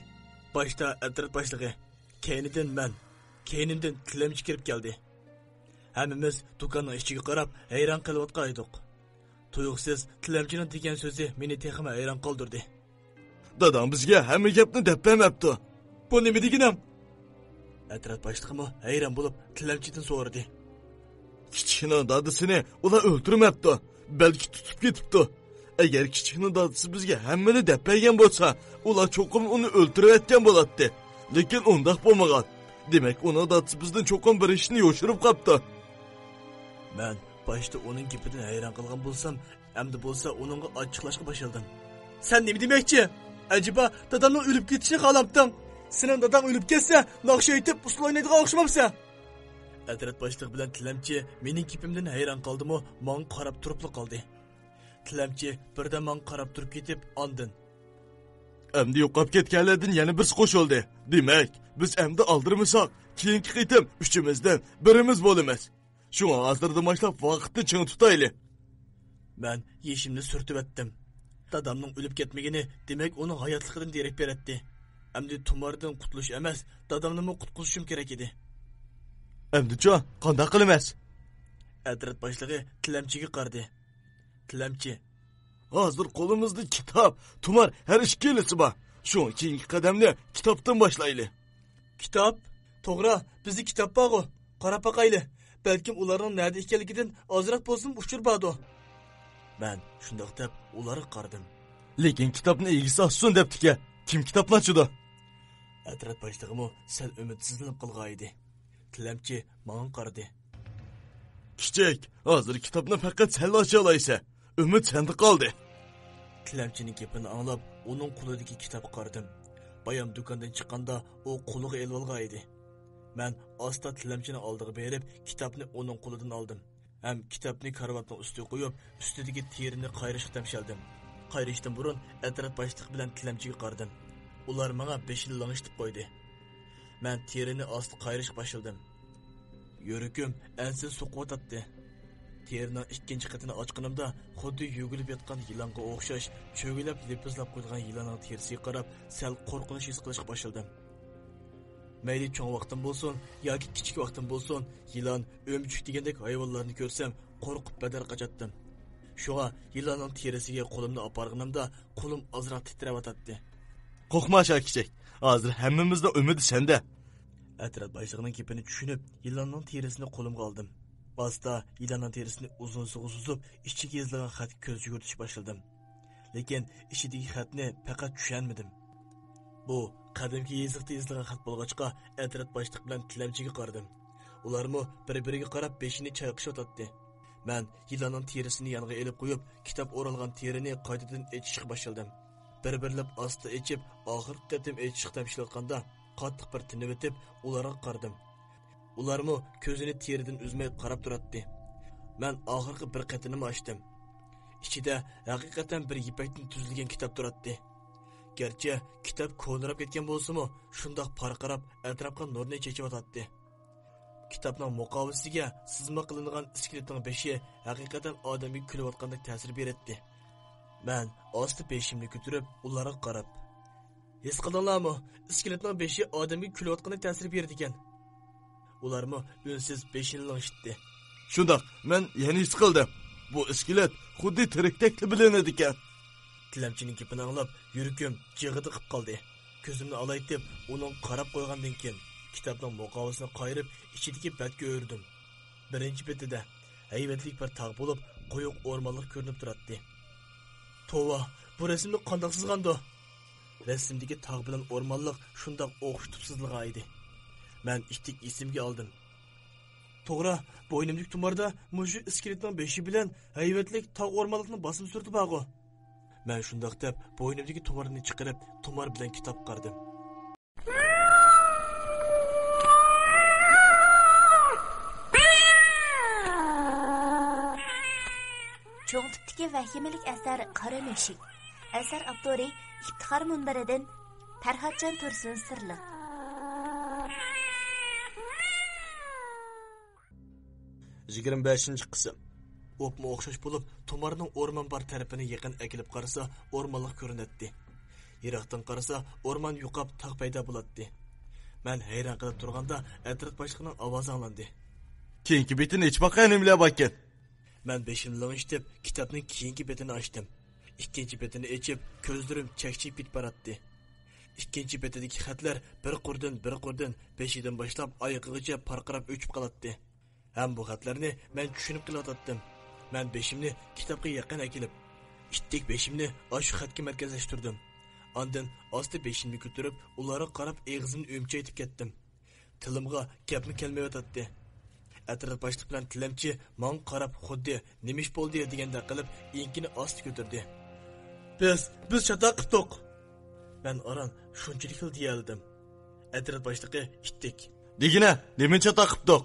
باشتا ئەترەت باشلىقى، كەينىدىن مەن، كەينىمدىن تىلەمچى كىرىپ كەلدى. ھەممىمىز دۇكاننىڭ ئىچىگە قاراپ ھەيران قېلىۋاتقان ئىدۇق. تۇيۇقسىز تىلەمچىنىڭ دېگەن سۆزى مېنى تېخىمۇ ھەيران قالدۇردى. داداڭ بىزگە ھەممە گەپنى دەپ بەرمەپتۇ. بۇ نېمە دېگىنىڭ؟ ئەترەت باشلىقىمۇ ھەيران بولۇپ تىلەمچىدىن سورىدى. كىچىكنىڭ دادىسىنى ئۇلار ئۆلتۈرمەپتۇ، بەلكى تۇتۇپ كېتىپتۇ. ئەگەر كىچىكنىڭ دادىسى بىزگە ھەممىنى دەپ بەرگەن بولسا، ئۇلار چوقۇم ئۇنى ئۆلتۈرۈۋەتكەن بولاتتى. لېكىن ئۇنداق بولمىغان. دېمەك، ئۇنىڭ دادىسى بىزدىن چوقۇم بىر ئىشنى يوشۇرۇپ قاپتۇ. مەن باشتا ئۇنىڭ گېپىدىن ھەيران قالغان بولسام، ئەمدى بولسا ئۇنىڭغا ئاچچىقلاشقا باشلىدىم. سەن نېمە دېمەكچى؟ ئەجەبا، دادامنىڭ ئۆلۈپ كېتىشىنى خالامتىڭ؟ سېنىڭ داداڭ ئۆلۈپ كەتسە، ناخشا ئېيتىپ، ئۇسسۇل ئوينايدىغان ئوخشىمامسەن؟ ئەترەت باشلىقى بىلەن تىلەمچى مېنىڭ گېپىمدىن ھەيران قالدىمۇ، ماڭا قاراپ تۇرۇپلا قالدى. تىلەمچى بىردەم ماڭا قاراپ تۇرۇپ كېتىپ، ئاندىن، ئەمدى يوقاپ كەتكەنلەردىن يەنە بىرسى قوشۇلدى. دېمەك، بىز ئەمدى ئالدىرىمىساق، كېيىنكى قېتىم ئۈچىمىزدىن بىرىمىز بولىمىز. شۇڭا ھازىردىن باشلاپ ۋاقىتنى چىڭ تۇتايلى. مەن يېشىمنى سۈرتۈۋەتتىم. دادامنىڭ ئۆلۈپ كەتمىگىنى، دېمەك، ئۇنىڭ ھاياتلىقىدىن دېرەك بېرەتتى. ئەمدى تۇماردىن قۇتۇلۇش ئەمەس، دادامنىمۇ قۇتقۇزۇشۇم كېرەك ئىدى. ئەمدىچۇ، قانداق قىلىمىز؟ ئەترەت باشلىقى تىلەمچىگە قارىدى. تىلەمچى. ھازىر قولىمىزدا كىتاب، تۇمار ھەر ئىككىلىسى بار. شۇڭا كېيىنكى قەدەمنى كىتابتىن باشلايلى. كىتاب؟ توغرا، بىزدە كىتاب بارغۇ. قاراپ باقايلى. بەلكىم ئۇلارنىڭ نەدە ئىكەنلىكىدىن ئازراق بولسىمۇ ئۇچۇر باردۇ. مەن شۇنداق دەپ ئۇلارغا قارىدىم. لېكىن كىتابنى ئىگىسى ئاچسۇن دەپتىكەن. كىم كىتابنى ئاچىدۇ؟ ئەترەت باشلىقىمۇ سەل ئۈمىدسىزلىنىپ قالغانىدى. تىلەمچى ماڭا قارىدى. كىچىك، ھازىر كىتابنى پەقەت سەنلا ئاچالايسەن. ئۈمىد سەندە قالدى. تىلەمچىنىڭ گېپىنى ئاڭلاپ، ئۇنىڭ قولىدىكى كىتابقا قارىدىم. بايام دۇكاندىن چىققاندا ئۇ قولىغا ئېلىۋالغان ئىدى. مەن ئاستا تىلەمچىنىڭ ئالدىغا بېرىپ، كىتابنى ئۇنىڭ قولىدىن ئالدىم ھەم كىتابنى كارىۋاتنىڭ ئۈستىگە قويۇپ، ئۈستىدىكى تېرىنى قايرىشقا تەمشەلدىم. قايرىشتىن بۇرۇن ئەترەت باشلىقى بىلەن تىلەمچىگە قارىدىم. ئۇلار ماڭا بېشىنى لىڭشىتىپ قويدى. مەن تېرىنى ئاستا قايرىشقا باشلىدىم. يۈرىكىم ئەنسىز سوقۇۋاتاتتى. تېرىنىڭ ئىككىنچى قېتىنى ئاچقىنىمدا، خۇددى يۆگىلىپ ياتقان يىلانغا ئوخشاش چۆگىلەپ لىپىزلاپ قويىدىغان يىلاننىڭ تېرىسىگە قاراپ سەل قورقۇنچ ھېس قىلىشقا باشلىدىم. مەيلى چوڭ ۋاقتىم بولسۇن ياكى كىچىك ۋاقتىم بولسۇن، يىلان، ئۆمۈچۈك دېگەندەك ھايۋانلارنى كۆرسەم، قورقۇپ بەدەر قاچاتتىم. شۇڭا يىلاننىڭ تېرىسىگە قولۇمنى ئاپارغىنىمدا، قولۇم ئازراق تىترەۋاتاتتى. قورقما، شاكىچەك، ھازىر ھەممىمىزنىڭ ئۈمىدى سەندە. ئەترەت باشلىقىنىڭ گېپىنى چۈشىنىپ، يىلاننىڭ تېرىسىنى قولۇمغا ئالدىم. ئاستا يىلاننىڭ تېرىسىنى ئۇزۇنسىغا سوزۇپ، ئىچىگە يېزىلغان خەتكە كۆز يۈگۈرتۈشكە باشلىدىم. لېكىن ئىچىدىكى خەتنى پەقەت چۈشەنمىدىم. بۇ قەدىمكى يېزىقتا يېزىلغان خەت بولغاچقا، ئەترەت باشلىقى بىلەن تىلەمچىگە قارىدىم. ئۇلارمۇ بىر-بىرىگە قاراپ بېشىنى چايقىشىۋاتاتتى. مەن يىلاننىڭ تېرىسىنى يانغا ئېلىپ قويۇپ، كىتاب ئورالغان تېرىنى قايتىدىن ئېچىشقا باشلىدىم. بىر-بىرلەپ ئاستا ئېچىپ، ئاخىرقى قېتىم ئېچىشقا تەمشىلىۋاتقاندا، قاتتىق بىر تىنىۋېتىپ، ئۇلارغا قارىدىم. ئۇلارمۇ كۆزىنى تېرىدىن ئۈزمەي قاراپ تۇراتتى. مەن ئاخىرقى بىر قېتىنىمۇ ئاچتىم. ئىچىدە ھەقىقەتەن بىر يىپەكتىن تۈزۈلگەن كىتاب تۇراتتى. گەرچە كىتاب كونىراپ كەتكەن بولسىمۇ، شۇنداق پارقىراپ، ئەتراپقا نۇرنى چېچىۋاتاتتى. كىتابنىڭ مۇقاۋىسىگە سىزما قىلىنغان ئىسكىلىتنىڭ بېشى ھەقىقەتەن ئادەمگە كۈلۈۋاتقاندەك تەسىر بېرەتتى. مەن ئاستا بېشىمنى كۆتۈرۈپ، ئۇلارغا قاراپ، ھېس قىلدىڭلارمۇ؟ ئىسكىلىتنىڭ بېشى ئادەمگە كۈلۈۋاتقاندەك تەسىر بېرىدىكەن. ئۇلارمۇ ئۈنسىز بېشىنى لىڭشىتتى. شۇنداق، مەن يەنە ھېس قىلدىم. بۇ ئىسكىلىت خۇددى تىرىكتەكلا بىلىنىدىكەن. تىلەمچىنىڭ گېپىنى ئاڭلاپ، يۈرىكىم جىغىدە قىپ قالدى. كۆزۈمنى ئالايتىپ، ئۇنىڭغا قاراپ قويغاندىن كېيىن، كىتابنىڭ مۇقاۋىسىنى قايرىپ، ئىچىدىكى بەتكە ئۆرۈدۈم. بىرىنچى بېتىدە ھەيۋەتلىك بىر تاغ بولۇپ، قويۇق ئورمانلىق كۆرۈنۈپ تۇراتتى. توۋا، بۇ رەسىمنى قانداق سىزغاندۇ؟ رەسىمدىكى تاغ بىلەن ئورمانلىق شۇنداق ئوخشىتىپ سىزىلغان ئىدى. مەن ئىتتىك ئېسىمگە ئالدىم. توغرا، بوينۇمدىكى تۇماردا مۇشۇ ئىسكىلىتنىڭ بېشى بىلەن ھەيۋەتلىك تاغ ئورمانلىقنىڭ باسما سۈرىتى بارغۇ. مەن شۇنداق دەپ، بوينۇمدىكى تۇمارنى چىقىرىپ، تۇمار بىلەن كىتابقا قارىدىم. چوڭ تىپتىكى ۋەھىمىلىك ئەسەر قارا مۈشۈك. ئەسەر ئاپتورى ئىپتىخار مۇنبىرىدىن پەرھاتجان تۇرسۇن سىرلىق. يىگىرمە بەشىنچى قىسىم. ئوپمۇ ئوخشاش بولۇپ، تۇمارنىڭ ئورمان بار تەرىپىنى يېقىن ئەكېلىپ قارىسا، ئورمانلىق كۆرۈنەتتى. يىراقتىن قارىسا، ئورمان يوقاپ، تاغ پەيدا بولاتتى. مەن ھەيران قېلىپ تۇرغاندا، ئەترەت باشلىقىنىڭ ئاۋازى ئاڭلاندى. كېيىنكى بېتىنى ئېچىپ باقاي، نېمىلەر باركەن؟ مەن بېشىمنى لىڭشىتىپ، كىتابنىڭ كېيىنكى بېتىنى ئاچتىم. ئىككىنچى بېتىنى ئېچىپ، كۆزلىرىم چەكچىيىپ كېتىپ باراتتى. ئىككىنچى بېتىدىكى خەتلەر بىر قۇردىن بىر قۇردىن، بېشىدىن باشلاپ ئايىغىغىچە پارقىراپ ئۆچۈپ قالاتتى. ھەم بۇ خەتلەرنى مەن چۈشىنىپ قېلىۋاتاتتىم. مەن بېشىمنى كىتابقا يېقىن ئەكېلىپ، ئىتتىك بېشىمنى ئاشۇ خەتكە مەركەزلەشتۈردۈم. ئاندىن ئاستا بېشىمنى كۆتۈرۈپ، ئۇلارغا قاراپ ئېغىزىمنى ئۈمچەيتىپ كەتتىم. تىلىمغا گەپمۇ كەلمەيۋاتاتتى. ئەترەت باشلىقى بىلەن تىلەمچى ماڭا قاراپ خۇددى نېمە ئىش بولدى دېگەندەك قىلىپ ئېڭىكىنى ئاستا كۆتۈردى. بىز، بىز چاتاق قىپتۇق. مەن ئاران شۇنچىلىكلا دېيەلىدىم. ئەترەت باشلىقى ئىتتىك. دېگىنە، نېمىنى چاتاق قىپتۇق؟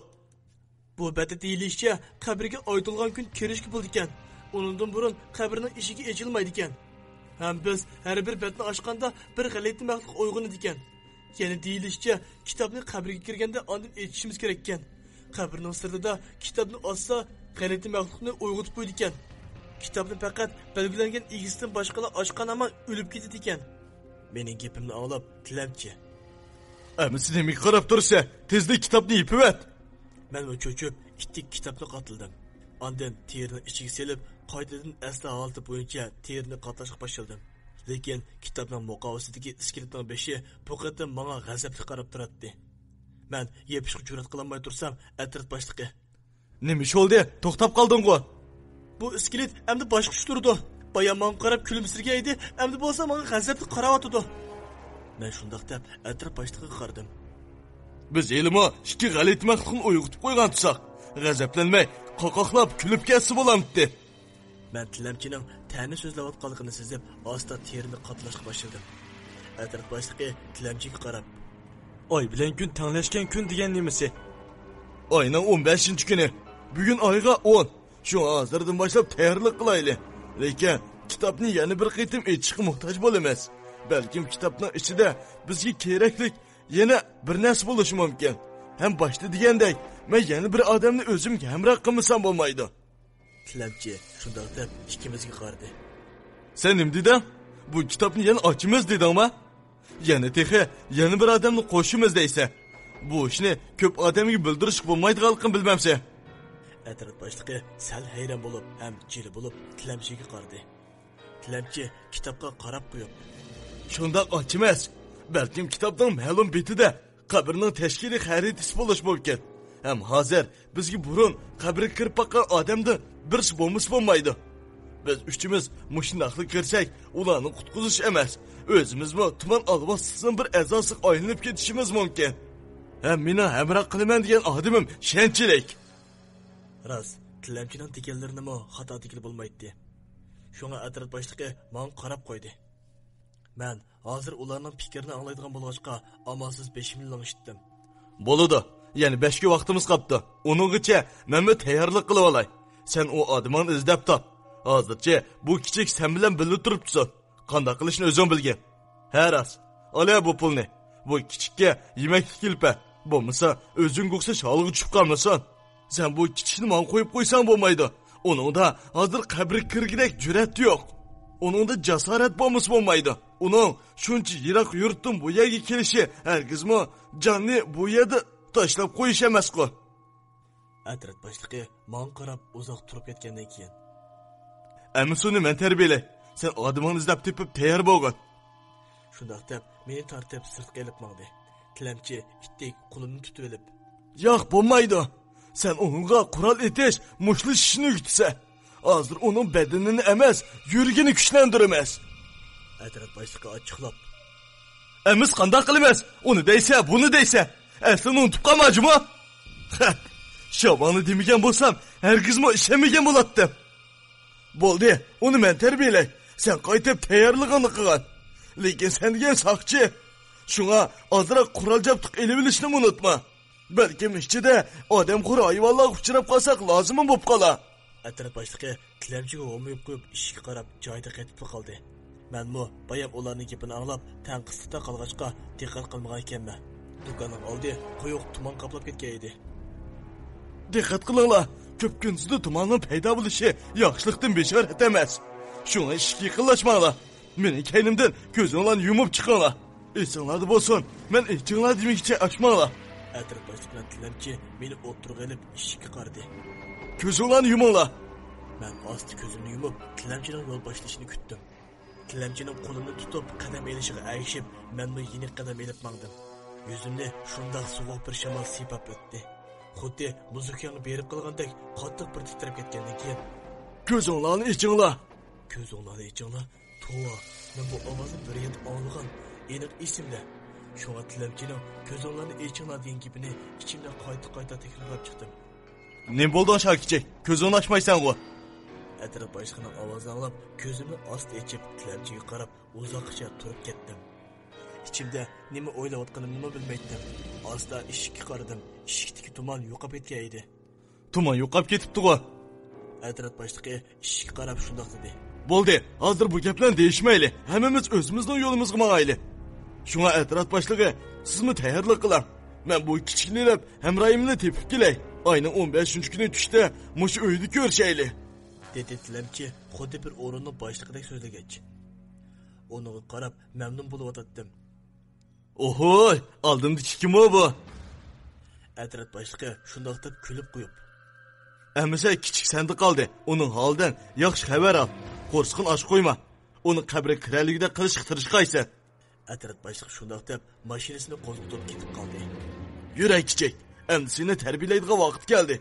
بۇ بەتتە دېيىلىشىچە، قەبرىگە ئايتۇلغان كۈن كىرىشكە بولىدىكەن. ئۇنىڭدىن بۇرۇن قەبرىنىڭ ئىشىكى ئېچىلمايدىكەن. ھەم بىز ھەر بىر بەتنى ئاچقاندا بىر غەلىتە مەخلۇق ئويغىنىدىكەن. يەنە دېيىلىشىچە، كىتابنى قەبرىگە كىرگەندە ئاندىن ئېچىشىمىز كېرەككەن. قەبرىنىڭ سىرتىدا كىتابنى ئاچسا، غەلىتە مەخلۇقنى ئويغىتىپ قويىدىكەن. كىتابنى پەقەت بەلگىلەنگەن ئىگىسىدىن باشقىلار ئاچقان ھامان ئۆلۈپ كېتىدىكەن. مېنىڭ گېپىمنى ئاڭلاپ، تىلەمچى. ئەمىسە نېمىگە قاراپ تۇرسەن؟ تېزلا كىتابنى يېپىۋەت! مەنمۇ چۆچۈپ، ئىتتىك كىتابنى قاتلىدىم. ئاندىن تېرىنىڭ ئىچىگە سېلىپ، قايتىدىن ئەسلى ھالىتى بويىچە تېرىنى قاتلاشقا باشلىدىم. لېكىن كىتابنىڭ مۇقاۋىسىدىكى ئىسكىلىتنىڭ بېشى بۇ قېتىم ماڭا غەزەپلىك قاراپ تۇراتتى. مەن يېپىشقا جۈرئەت قىلالماي تۇرسام، ئەترەت باشلىقى. نېمە ئىش بولدى؟ توختاپ قالدىڭغۇ؟ بۇ ئىسكىلىت ئەمدى باشقىچە تۇرىدۇ. بايا ماڭا قاراپ كۈلۈمسىرىگەن ئىدى، ئەمدى بولسا ماڭا غەزەپلىك قاراۋاتىدۇ. مەن شۇنداق دەپ ئەترەت باشلىقىغا قارىدىم. بىز ھېلىمۇ ئىككى غەلىتە مەخلۇقنى ئويغىتىپ قويغان تۇرساق، غەزەپلەنمەي، قاقاقلاپ كۈلۈپ كەتسە بولامتى. مەن تىلەمچىنىڭ تەنە سۆزلەۋاتقانلىقىنى سېزىپ، ئاستا تېرىنى قاتلاشقا باشلىدىم. ئەترەت باشلىقى تىلەمچىگە قاراپ، ئاي بىلەن كۈن تەڭلەشكەن كۈن دېگەن نېمىسى؟ ئاينىڭ ئون بەشىنچى كۈنى. بۈگۈن ئايغا ئون. شۇڭا ھازىردىن باشلاپ تەييارلىق قىلايلى. لېكىن كىتابنى يەنە بىر قېتىم ئېچىشقا موھتاج بولىمىز. بەلكىم كىتابنىڭ ئىچىدە بىزگە كېرەكلىك يەنە بىر نەرسە بولۇشى مۇمكىن. ھەم باشتا دېگەندەك، مەن يەنە بىر ئادەمنى ئۆزۈمگە ھەمراھ قىلمىسام بولمايدۇ. تىلەمچى شۇنداق دەپ ئىككىمىزگە قارىدى. سەن نېمە دېدىڭ؟ بۇ كىتابنى يەنە ئاچىمىز دېدىڭما؟ يەنە تېخى يەنە بىر ئادەمنى قوشىمىز دەيسەن. بۇ ئىشنى كۆپ ئادەمگە بىلدۈرۈشكە بولمايدىغانلىقىنى بىلمەمسەن؟ ئەترەت باشلىقى سەل ھەيران بولۇپ ھەم جىلە بولۇپ تىلەمچىگە قارىدى. تىلەمچى كىتابقا قاراپ قويۇپ، شۇنداق ئاچىمىز. بەلكىم كىتابنىڭ مەلۇم بېتىدە قەبرىنىڭ تەشكىلىي خەرىتىسى بولۇشى مۇمكىن. ھەم ھازىر بىزگە بۇرۇن قەبرىگە كىرىپ باققان ئادەمدىن بىرسى بولمىسا بولمايدۇ. بىز ئۈچىمىز مۇشۇنداقلا كىرسەك، ئۇلارنى قۇتقۇزۇش ئەمەس، ئۆزىمىزمۇ تۇمان ئالۋاستىسىنىڭ بىر ئەزاسىغا ئايلىنىپ كېتىشىمىز مۇمكىن. ھەم مېنىڭ ھەمراھ قىلىمەن دېگەن ئادىمىم ئىشەنچلىك. راست، تىلەمچىنىڭ دېگەنلىرىنىمۇ خاتا دېگىلى بولمايتتى. شۇڭا ئەترەت باشلىقى ماڭا قاراپ قويدى. مەن ھازىر ئۇلارنىڭ پىكرىنى ئاڭلايدىغان بولغاچقا، ئامالسىز بېشىمنى لىڭشىتتىم. بولىدۇ. يەنە بەش كۈن ۋاقتىمىز قاپتۇ. ئۇنىڭغىچە مەنمۇ تەييارلىق قىلىۋالاي. سەن ئۇ ئادىمىڭنى ئىزدەپ تاپ. ھازىرچە بۇ كىچىك سەن بىلەن بىللە تۇرۇپ تۇرسۇن. قانداق قىلىشنى ئۆزۈڭ بىلگىن. ھە، راست. ئالە بۇ پۇلنى. بۇ كىچىككە يېمەكلىك ئېلىپ بەر. بولمىسا ئۆزۈڭگە ئوخشاش ھالغا چۈشۈپ قالمىسۇن. سەن بۇ كىچىكنى ماڭا قويۇپ قويساڭ بولمايدۇ. ئۇنىڭدا ھازىر قەبرىگە كىرگۈدەك جۈرئەت يوق. ئۇنىڭدا جاسارەت بولمىسا بولمايدۇ. ئۇنىڭ شۇنچە يىراق يۇرتتىن بۇ يەرگە كېلىشى ھەرگىزمۇ جاننى بۇ يەردە تاشلاپ قويۇش ئەمەسقۇ. ئەترەت باشلىقى ماڭا قاراپ ئۇزاق تۇرۇپ كەتكەندىن كېيىن، ئەمىسە ئۇنى مەن تەربىيەلەي. سەن ئادىمىڭنى ئىزدەپ تېپىپ تەييار بولغىن. شۇنداق دەپ مېنى تارتىپ سىرتقا ئېلىپ ماڭدى. تىلەمچى ئىتتىك قولۇمنى تۇتۇۋېلىپ، ياق، بولمايدۇ. سەن ئۇنىڭغا قورال ئېتىش، مۇشتلىشىشنى ئۆگىتىسەن. ھازىر ئۇنىڭ بەدىنىنى ئەمەس، يۈرىكىنى كۈچلەندۈرىمىز. ئەترەت باشلىقى ئاچچىقلاپ، ئەمىسە قانداق قىلىمىز؟ ئۇنى دەيسە، بۇنى دەيسە. ئەسلىنى ئۇنتۇپ قالما جۇمۇ. شامالنى دېمىگەن بولسام، ھەرگىزمۇ ئىشەنمىگەن بولاتتىم. بولدى، ئۇنى مەن تەربىيەلەي. سەن قايتىپ تەييارلىقىڭنى قىلغىن. لېكىن سەن دېگەن ساقچى. شۇڭا ئازراق قورال-جابدۇق ئېلىۋېلىشنىمۇ ئۇنتۇما. بەلكىم ئىچىدە ئادەمخور ھايۋانلارغا ئۇچراپ قالساق لازىممۇ بولۇپ قالار. ئەترەت باشلىقى تىلەمچىگە ھومىيىپ قويۇپ ئىشىككە قاراپ جايىدا قېتىپلا قالدى. مەنمۇ بايام ئۇلارنىڭ گېپىنى ئاڭلاپ تەڭقىسلىقتا قالغاچقا دىققەت قىلمىغان ئىكەنمەن. دۇكاننىڭ ئالدى قويۇق تۇمان قاپلاپ كەتكەن ئىدى. دىققەت قىلىڭلار، كۆپ كۈندۈزدە تۇماننىڭ پەيدا بولۇشى ياخشىلىقتىن بېشارەت ئەمەس. شۇڭا ئىشىككە يېقىنلاشماڭلار. مېنىڭ كەينىمدىن كۆزۈڭلارنى يۇمۇپ چىقىڭلار. ئېسىڭلاردا بولسۇن، مەن ئېچىڭلار دېمىگىچە ئاچماڭلار. ئەترەت باشلىقى بىلەن تىلەمچى مېنى ئوتتۇرىغا ئېلىپ ئىشىككە قارىدى. كۆزۈڭلارنى يۇمۇڭلار. مەن ئاستا كۆزۈمنى يۇمۇپ، تىلەمچىنىڭ يول باشلىشىنى كۈتتۈم. تىلەمچىنىڭ قولۇمنى تۇتۇپ قەدەم ئېلىشىغا ئەگىشىپ، مەنمۇ يېنىك قەدەم ئېلىپ ماڭدىم. يۈزۈمنى شۇنداق سوغۇق بىر شامال سىيپاپ ئۆتتى. خۇددى مۇز ئۆكەڭگە بېرىپ قالغاندەك قاتتىق بىر تىترەپ كەتكەندىن كېيىن، كۆزۈڭلارنى ئېچىڭلار. كۆزۈڭلارنى ئېچىڭلار. توۋا، مەن بۇ ئاۋازنى بىر يەردە ئاڭلىغان، ئېنىق ئېسىمدە. شۇڭا تىلەمچىنىڭ كۆزۈڭلارنى ئېچىڭلار دېگەن گېپىنى ئىچىمدە قايتا-قايتا تەكرارلاپ چىقتىم. نېمە بولدۇڭ شاكىچى؟ كۆزۈڭنى ئاچمايسەنغۇ؟ ئەترەت باشلىقىنىڭ ئاۋازىنى ئاڭلاپ، كۆزۈمنى ئاستا ئېچىپ، تىلەمچىگە قاراپ ئۇزاققىچە تۇرۇپ كەتتىم. ئىچىمدە نېمە ئويلاۋاتقىنىمنىمۇ بىلمەيتتىم. ئاستا ئىشىككە قارىدىم. ئىشىكتىكى تۇمان يوقاپ كەتكەن ئىدى. تۇمان يوقاپ كېتىپتىغۇ؟ ئەترەت باشلىقى ئىشىككە قاراپ شۇنداق دېدى. بولدى، ھازىر بۇ گەپلەرنى دېيىشمەيلى، ھەممىمىز ئۆزىمىزنىڭ يولىمىزغا ماڭايلى. شۇڭا ئەترەت باشلىقى، سىزمۇ تەييارلىق قىلىڭ. مەن بۇ كىچىكنى ئېلىپ، ھەمراھىمنى تېپىپ كېلەي. ئاينىڭ ئون بەشىنچى كۈنى چۈشتە مۇشۇ ئۆيدە كۆرۈشەيلى، دېدى تىلەمچى خۇددى بىر ئورۇننىڭ باشلىقىدەك سۆزلىگەچ. ئۇنىڭغا قاراپ مەمنۇن بولۇۋاتاتتىم. ئوھوي، ئالدىمدىكى كىمۇ بۇ؟ ئەترەت باشلىقى شۇنداق دەپ كۈلۈپ قويۇپ، ئەمىسە كىچىك سەندە قالدى. ئۇنىڭ ھالىدىن ياخشى خەۋەر ئال. قورسىقىنى ئاچ قويما. ئۇنى قەبرىگە كىرەلىگۈدەك قىلىشقا تىرىشقايسەن. ئەترەت باشلىقى شۇنداق دەپ ماشىنىسىنى قوزغىتىپ كېتىپ قالدى. يۈرە كىچىك، ئەمدى سېنى تەربىيەلەيدىغان ۋاقىت كەلدى.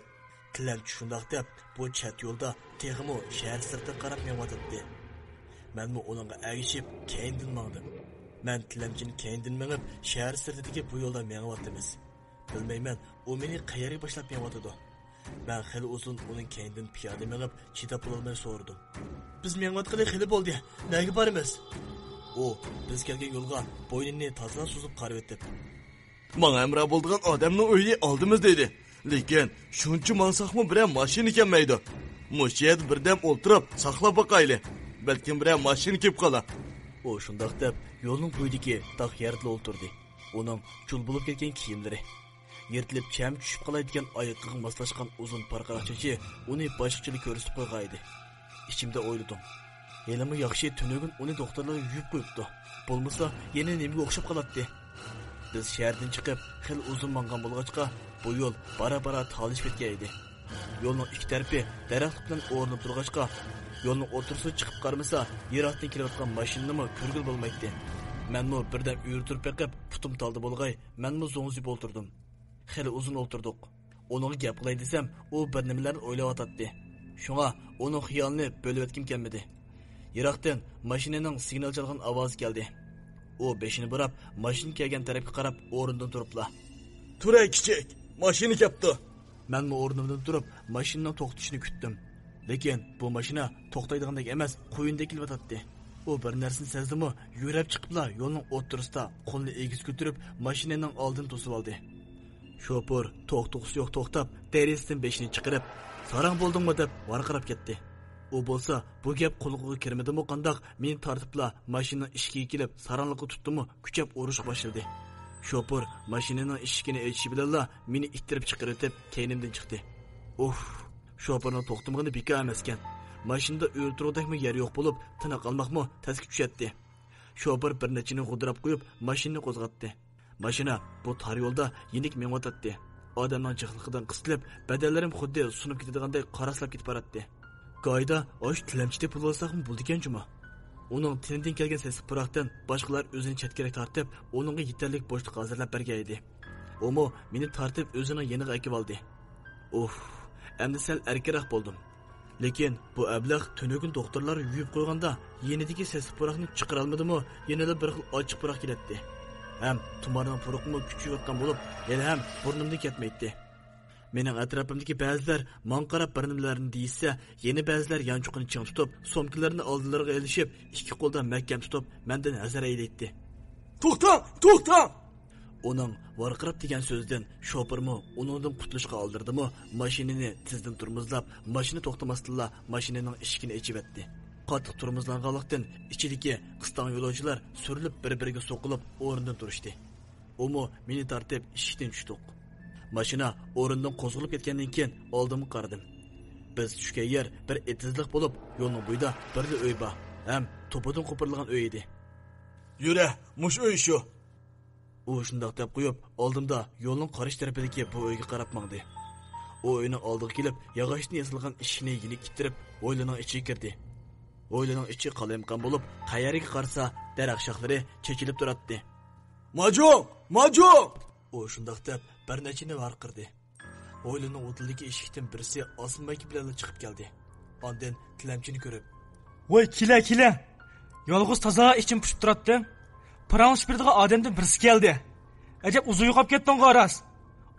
تىلەمچى شۇنداق دەپ بۇ چەت يولدا تېخىمۇ شەھەر سىرتىغا قاراپ مېڭىۋاتاتتى. مەنمۇ ئۇنىڭغا ئەگىشىپ كەينىدىن ماڭدىم. مەن تىلەمچىنى كەينىدىن مېڭىپ شەھەر سىرتىدىكى بۇ يولدا مېڭىۋاتىمىز. بىلمەيمەن، ئۇ مېنى قەيەرگە باشلاپ مېڭىۋاتىدۇ. مەن خېلى ئۇزۇن ئۇنىڭ كەينىدىن پىيادە مېڭىپ، چىداپ بولالماي سورىدىم. بىز مېڭىۋاتقىلى خېلى بولدى. نەگە بارىمىز؟ ئۇ بىز كەلگەن يولغا بوينىنى تازا سوزۇپ قارىۋېتىپ، ماڭا ھەمراھ بولىدىغان ئادەمنىڭ ئۆيى ئالدىمىزدا ئىدى. لېكىن شۇنچە ماڭساقمۇ بىرەر ماشىنا كەلمەيدۇ. مۇشۇ يەردە بىردەم ئولتۇرۇپ ساقلاپ باقايلى. بەلكىم بىرەر ماشىنا كېلىپ قالار. ئۇ شۇنداق دەپ يولنىڭ بويىدىكى داق يەردىلا ئولتۇردى. ئۇنىڭ چۇل بولۇپ كەتكەن كىيىملىرى، يىرتىلىپ چەم چۈشۈپ قالاي دېگەن ئايىقىغا ماسلاشقان ئۇزۇن پارقىراق چېچى ئۇنى باشقىچىلا كۆرسىتىپ قويغانىدى. ئىچىمدە ئويلىدىم. ھېلىمۇ ياخشى تۈنۈگۈن ئۇنى دوختۇرلار يۇيۇپ قويۇپتۇ. بولمىسا يەنە نېمىگە ئوخشاپ قالاتتى؟ بىز شەھەردىن چىقىپ خېلى ئۇزۇن ماڭغان بولغاچقا، بۇ يول بارا-بارا تالىشىپ كەتكەن ئىدى. يولنىڭ ئىككى تەرىپى دەرەخلىك بىلەن ئورىنىپ تۇرغاچقا، يولنىڭ ئوتتۇرىسىغا چىقىپ قارىمىسا، يىراقتىن كېلىۋاتقان ماشىنىنىمۇ كۆرگىلى بولمايتتى. مەنمۇ بىردەم ئۆرە تۇرۇپ بېقىپ، پۇتۇم تالدا بولغاي، مەنمۇ زوڭزىيىپ ئولتۇردۇم. خېلى ئۇزۇن ئولتۇردۇق. ئۇنىڭغا گەپ قىلاي دېسەم، ئۇ بىر نېمىلەرنى ئويلاۋاتاتتى. شۇڭا ئۇنىڭ خىيالىنى بۆلۈۋەتكۈم كەلمىدى. يىراقتىن ماشىنىنىڭ سىگنال چالغان ئاۋازى كەلدى. ئۇ بېشىنى بۇراپ، ماشىنا كەلگەن تەرەپكە قاراپ ئورنىدىن تۇرۇپلا، تۇر ھەي كىچىك، ماشىنا كەپتۇ. مەنمۇ ئورنۇمدىن تۇرۇپ، ماشىنىنىڭ توختىشىنى كۈتتۈم. لېكىن بۇ ماشىنا توختايدىغاندەك ئەمەس، قۇيۇندەك كېلىۋاتاتتى. ئۇ بىر نەرسىنى سەزدىمۇ، يۈگرەپ چىقىپلا يولنىڭ ئوتتۇرىسىدا قولىنى ئېگىز كۆتۈرۈپ، ماشىنىنىڭ ئالدىنى توسۇۋالدى. شوپۇر توختىغۇسى يوق توختاپ، دېرىزىدىن بېشىنى چىقىرىپ، ساراڭ بولدۇڭمۇ دەپ ۋارقىراپ كەتتى. ئۇ بولسا بۇ گەپ قۇلىقىغا كىرمىدىمۇ قانداق، مېنى تارتىپلا ماشىنىنىڭ ئىشىكىگە كېلىپ ساراڭلىققا تۇتتىمۇ، كۈچەپ ئۇرۇشقا باشلىدى. شوپۇر ماشىنىنىڭ ئىشىكىنى ئېچىشى بىلەنلا مېنى ئىتتىرىپ چىقىرىۋېتىپ كەينىمدىن چىقتى. ئۇف، شوپۇرنىڭ توختىمىغىنى بىكار ئەمەسكەن. ماشىنىدا ئۆرە تۇرغۇدەكمۇ يەر يوق بولۇپ، تىنىق ئالماقمۇ تەسكە چۈشەتتى. شوپۇر بىر نەچچىنى غودراپ قويۇپ، ماشىنىنى قوزغاتتى. ماشىنا بۇ تار يولدا يېنىك مېڭىۋاتاتتى. ئادەمنىڭ جىقلىقىدىن قىستىلىپ، بەدەنلىرىم خۇددى سۇنۇپ كېتىدىغاندەك قاراسلاپ كېتىپ باراتتى. گاھىدا ئاشۇ تىلەمچى تېپىلىۋالساقمۇ بولىدىكەن جۇمۇ. ئۇنىڭ تېنىدىن كەلگەن سېسىق پۇراقتىن باشقىلار ئۆزىنى چەتكىرەك تارتىپ، ئۇنىڭغا يېتەرلىك بوشلۇق ھازىرلاپ بەرگەن ئىدى. ئۇمۇ مېنى تارتىپ ئۆزىنىڭ يېنىغا ئەكىۋالدى. ئۇھ، ئەمدى سەل ئەركىنرەك بولدۇم. لېكىن بۇ ئەبلەخ تۈنۈگۈن دوختۇرلار يۇيۇپ قويغاندا يېنىدىكى سېسىق پۇراقنى چىقىرالمىدىمۇ، يەنىلا بىر خىل ئاچچىق پۇراق كېلەتتى. ھەم تۇمارنىڭ پۇرىقىمۇ كۈچىيىۋاتقان بولۇپ، ھېلىھەم بۇرنۇمدىن كەتمەيتتى. مېنىڭ ئەتراپىمدىكى بەزىلەر ماڭا قاراپ بىر نېمىلەرنى دېيىشسە، يەنە بەزىلەر يانچۇقىنى چىڭ تۇتۇپ، سومكىلىرىنى ئالدىلىرىغا ئېلىشىپ، ئىككى قولىدا مەھكەم تۇتۇپ، مەندىن ھەزەر ئەيلەيتتى. توختاڭ! توختاڭ! ئۇنىڭ ۋارقىراپ دېگەن سۆزىدىن شوپۇرمۇ ئۇنىڭدىن قۇتۇلۇشقا ئالدىرىدىمۇ، ماشىنىنى تېزدىن تورمۇزلاپ، ماشىنا توختىماستىنلا ماشىنىنىڭ ئىشىكىنى ئېچىۋەتتى. قاتتىق تورمۇزلانغانلىقتىن، ئىچىدىكى قىستاڭ يولۇچىلار سۈرۈلۈپ بىر-بىرىگە سوقۇلۇپ ئورنىدىن تۇرۇشتى. ئۇمۇ مېنى تارتىپ ئىشىكتىن چۈشتۇق. ماشىنا ئورنىدىن قوزغىلىپ كەتكەندىن كېيىن ئالدىمغا قارىدىم. بىز چۈشكەن يەر بىر ئېتىزلىق بولۇپ، يولنىڭ بويىدا بىرلا ئۆي بار ھەم توپىدىن قوپۇرۇلغان ئۆي ئىدى. يۈرە، مۇشۇ ئۆي شۇ. ئۇ شۇنداق دەپ قويۇپ، ئالدىمدا يولنىڭ قارشى تەرىپىدىكى بۇ ئۆيگە قاراپ ماڭدى. ئۇ ئۆينىڭ ئالدىغا كېلىپ، ياغاچتىن ياسالغان ئىشىكنى يېنىك ئىتتىرىپ، ھويلىنىڭ ئىچىگە كىردى. ھويلىنىڭ ئىچى قالايمىقان بولۇپ، قەيەرگە قارىسا، دەرەخ شاخلىرى چېچىلىپ تۇراتتى. ماجۇڭ! ماجۇڭ! ئۇ شۇنداق دەپ، بىر نەچچىنى ۋارقىرىدى. ھويلىنىڭ ئوتۇندىكى ئىشىكتىن بىرسى ئاسما مايكا بىلەنلا چىقىپ كەلدى. ئاندىن تىلەمچىنى كۆرۈپ، ۋاي، كېلە، كېلە! يالغۇز تازا ئىچىم پۇشۇپ تۇراتتى. پاراڭلىشىپ بېرىدىغان ئادەمدىن بىرسى كەلدى. ئەجەب ئۇزۇن يوقاپ كەتتىڭغۇ راست.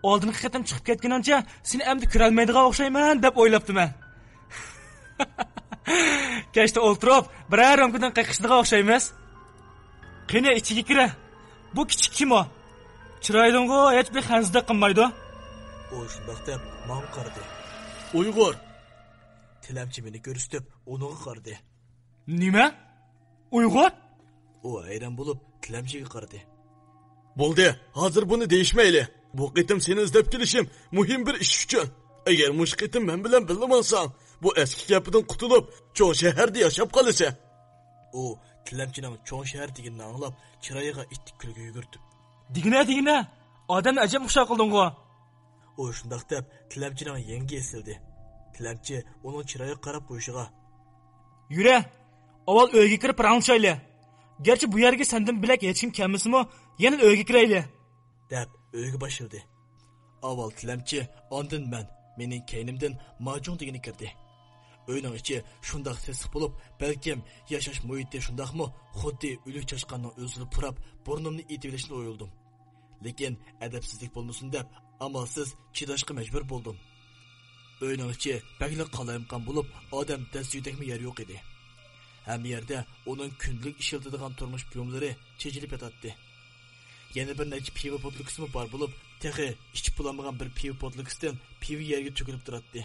ئالدىنقى قېتىم چىقىپ كەتكىنىڭچە سېنى ئەمدى كۆرەلمەيدىغان ئوخشايمەن دەپ ئويلاپتىمەن. كەچتە ئولتۇرۇپ، بىرەر رومكىدىن قېقىشىدىغان ئوخشايمىز. قېنى، ئىچىگە كىرە. بۇ كىچىك كىم ئۇ؟ چىرايىدىنغۇ ھېچبىر خەنزىدەك قىلمايدۇ. ئۇ شۇنداق دەپ ماڭا قارىدى. ئۇيغۇر! تىلەمچى مېنى كۆرسىتىپ، ئۇنىڭغا قارىدى. نېمە؟ ئۇيغۇر؟ ئۇ ھەيران بولۇپ، تىلەمچىگە قارىدى. بولدى، ھازىر بۇنى دېيىشمەيلى. بۇ قېتىم سېنى ئىزدەپ كېلىشىم مۇھىم بىر ئىش ئۈچۈن. ئەگەر مۇشۇ قېتىم مەن بىلەن بىللە ماڭساڭ، بۇ ئەسكى كەپىدىن قۇتۇلۇپ، چوڭ شەھەردە ياشاپ قالىسەن. ئۇ تىلەمچىنىڭ چوڭ شەھەر دېگىنىنى ئاڭلاپ، چىرايىغا ئىتتىك كۈلكە يۈگۈرتۈپ. دېگىنە، دېگىنە، ئادەمنى ئەجەب خۇشال قىلدىڭغۇ. ئۇ شۇنداق دەپ، تىلەمچىنىڭ يېڭىگە ئېسىلدى. تىلەمچى ئۇنىڭ چىرايىغا قاراپ قويۇشىغا، يۈرە، ئاۋۋال ئۆيگە كىرىپ پاراڭلىشايلى. گەرچە بۇ يەرگە سەندىن بۆلەك ھېچكىم كەلمىسىمۇ، يەنىلا ئۆيگە كىرەيلى، دەپ ئۆيگە باشلىدى. ئاۋۋال تىلەمچى، ئاندىن مەن، مېنىڭ كەينىمدىن ماجۇڭ دېگىنى كىردى. ئۆينىڭ ئىچى شۇنداق سېسىق بولۇپ، بەلكىم ياشاش مۇھىتى شۇنداقمۇ، خۇددى ئۆلۈك چاشقاننىڭ ئۆزىلا پۇراپ، بۇرنۇمنى ئېتىۋېلىشىنى ئويلىدىم. لېكىن ئەدەپسىزلىك بولمىسۇن دەپ، ئامالسىز چىداشقا مەجبۇر بولدۇم. ئۆينىڭ ئىچى بەكلا قالايمىقان بولۇپ، ئادەم دەسسىيدەكمۇ يەر يوق ئىدى. ھەممە يەردە ئۇنىڭ كۈندىلىك ئىشلىتىدىغان تۇرمۇش بۇيۇملىرى چېچىلىپ ياتاتتى. يەنە بىر نەچچە پىۋا بوتۇلكىسىمۇ بار بولۇپ، تېخى ئىچىپ بولالمىغان بىر پىۋا بوتۇلكىسىدىن پىۋا يەرگە تۆكۈلۈپ تۇراتتى.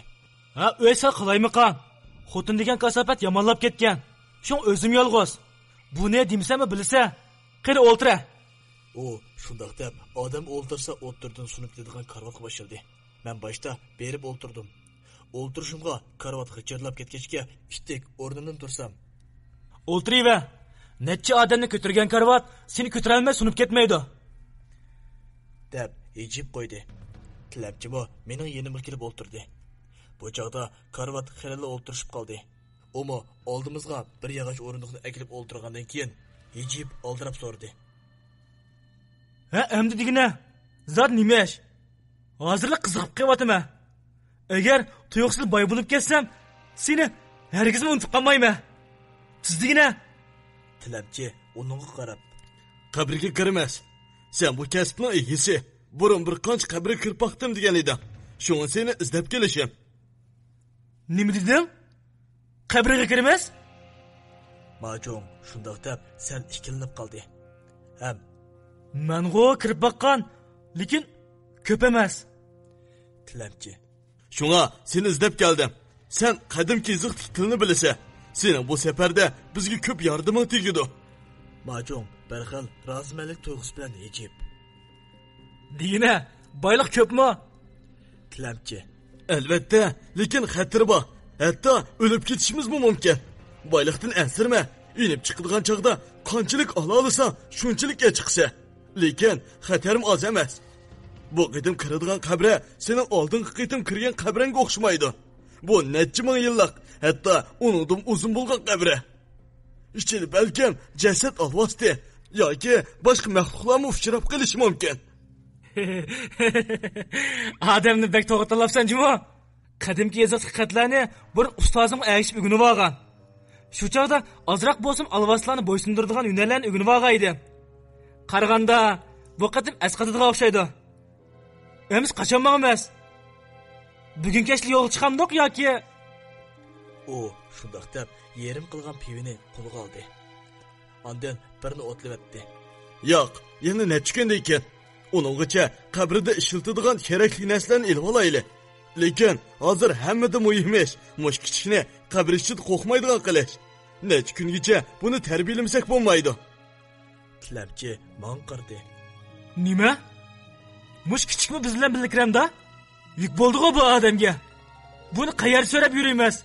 ھە، ئۆي سەل قالايمىقان. خوتۇن دېگەن كاساپەت يامانلاپ كەتكەن. شۇڭا ئۆزۈم يالغۇز. بۇنى دېمىسەممۇ بىلىسەن. قېنى ئولتۇرە. ئۇ شۇنداق دەپ، ئادەم ئولتۇرسا ئوتتۇرىدىن سۇنۇپ كېتىدىغان كارىۋاتقا باشلىدى. مەن باشتا بېرىپ ئولتۇردۇم. ئولتۇرۇشۇمغا كارىۋات غىچىرلاپ كەتكەچكە، ئىتتىك ئورنۇمدىن تۇرسام. ئولتۇرۇۋە. نەچچە ئادەمنى كۆتۈرگەن كارىۋات سېنى كۆتۈرەلمەي سۇنۇپ كەتمەيدۇ. دەپ ھىجىيىپ قويدى. تىلەمچىمۇ مېنىڭ يېنىمغا كېلىپ ئولتۇردى. بۇ چاغدا كارىۋات خېلىلا ئولتۇرۇشۇپ قالدى. ئۇمۇ ئالدىمىزغا بىر ياغاچ ئورۇندۇقنى ئەكېلىپ ئولتۇرغاندىن كېيىن، ھىجىيىپ ئالدىراپ سورىدى. ھە، ئەمدى دېگىنە، زادى نېمە ئىش؟ ھازىرلا قىزىقىپ قېلىۋاتىمەن. ئەگەر تۇيۇقسىز باي بولۇپ كەتسەم، سېنى ھەرگىزمۇ ئۇنتۇپ قالمايمەن. تېز دېگىنە. تىلەمچى ئۇنىڭغا قاراپ، قەبرىگە كىرىمىز. سەن بۇ كەسىپنىڭ ئىگىسى. بۇرۇن بىر قانچە قەبرىگە كىرىپ باقتىم دېگەن ئىدىڭ. شۇڭا سېنى ئىزدەپ كېلىشىم. نېمە دېدىڭ؟ قەبرىگە كىرىمىز؟ ماجۇڭ شۇنداق دەپ سەل ئىككىلىنىپ قالدى. ھەم، مەنغۇ كىرىپ باققان، لېكىن كۆپ ئەمەس. تىلەمچى. شۇڭا سېنى ئىزدەپ كەلدىم. سەن قەدىمكى يېزىقتىكى تىلنى بىلىسەن. سېنىڭ بۇ سەپەردە بىزگە كۆپ ياردىمىڭ تېگىدۇ. ماجۇڭ بىر خىل رازىمەنلىك تۇيغۇسى بىلەن ھىجىيىپ. دېگىنە، بايلىق كۆپمۇ؟ تىلەمچى. ئەلۋەتتە، لېكىن خەتىرى بار. ھەتتا ئۆلۈپ كېتىشىمىزمۇ مۇمكىن. بايلىقتىن ئەنسىرىمە. ئېلىپ چىقىدىغان چاغدا قانچىلىك ئالالىساڭ، شۇنچىلىك ئېچىقىسەن. لېكىن خەتەرمۇ ئاز ئەمەس. بۇ قېتىم كىرىدىغان قەبرە سېنىڭ ئالدىنقى قېتىم كىرگەن قەبرەڭگە ئوخشىمايدۇ. بۇ نەچچە مىڭ يىللىق، ھەتتا ئۇنىڭدىنمۇ ئۇزۇن بولغان قەبرە. ئىچىدە بەلكىم جەسەت ئالۋاستى ياكى باشقا مەخلۇقلارمۇ ئۇچراپ قېلىشى مۇمكىن. ئادەمنى بەك توغرا تاللاپسەن جۇمۇ. قەدىمكى يېزىقتىكى خەتلەرنى بۇرۇن ئۇستازىمغا ئەگىشىپ ئۆگىنىۋالغان. شۇ چاغدا ئازراق بولسىمۇ ئالۋاستىلارنى بويسۇندۇرىدىغان ھۈنەرلەرنى ئۆگىنىۋالغان ئىدىم. قارىغاندا، بۇ قېتىم ئەسقاتىدىغان ئوخشايدۇ. ئەمىسە قاچان ماڭىمىز؟ بۈگۈن كەچلا يولغا چىقامدۇق ياكى؟ ئۇ شۇنداق دەپ يېرىم قالغان پىۋىنى قولىغا ئالدى. ئاندىن بىرنى ئوتلىۋەتتى. ياق، يەنە نەچچە كۈندىن كېيىن. ئۇنىڭغىچە قەبرىدە ئىشلىتىدىغان كېرەكلىك نەرسىلەرنى ئېلىۋالايلى. لېكىن ھازىر ھەممىدىن مۇھىم ئىش، مۇشۇ كىچىكنى قەبرە ئىچىدە قورقمايدىغان قىلىش. نەچچە كۈنگىچە بۇنى تەربىيەلىمىسەك بولمايدۇ. تىلەمچى ماڭا قارىدى. نېمە؟ مۇشۇ كىچىكمۇ بىز بىلەن بىللە كىرەمدا؟ يۈك بولدىغۇ بۇ ئادەمگە. بۇنى قەيەردە سۆرەپ يۈرىمىز؟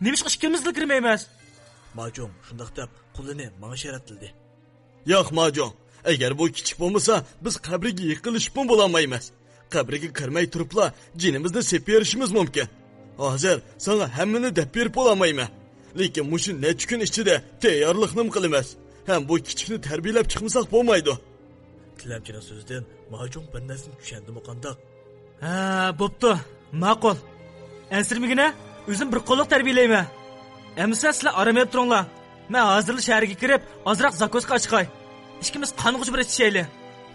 نېمىشقا ئىككىمىزلا كىرمەيمىز؟ ماجۇڭ شۇنداق دەپ قولىنى ماڭا شەرەتلىدى. ياق، ماجۇڭ. ئەگەر بۇ كىچىك بولمىسا، بىز قەبرىگە يېقىنلىشىپمۇ بولالمايمىز. قەبرىگە كىرمەي تۇرۇپلا جېنىمىزنى سېلىپ بېرىشىمىز مۇمكىن. ھازىر ساڭا ھەممىنى دەپ بېرىپ بولالمايمەن. لېكىن مۇشۇ نەچچە كۈن ئىچىدە تەييارلىقنىمۇ قىلىمىز. ھەم بۇ كىچىكنى تەربىيەلەپ چىقمىساق بولمايدۇ. تىلەمچىنىڭ سۆزىدىن ماجۇڭ بىر نەرسىنى چۈشەندىمۇ قانداق؟ ھە، بوپتۇ. ماقۇل. ئەنسىرىمىگىنە، ئۆزۈم بىر قوللۇق تەربىيەلەيمەن. ئەمىسە سىلەر ئارام ئېلىپ تۇرۇڭلار. مەن ھازىرلا شەھەرگە كىرىپ، ئازراق زاكۇسكا ئاچقاي. ئىككىمىز قانغۇچە بىر ئىچىشەيلى.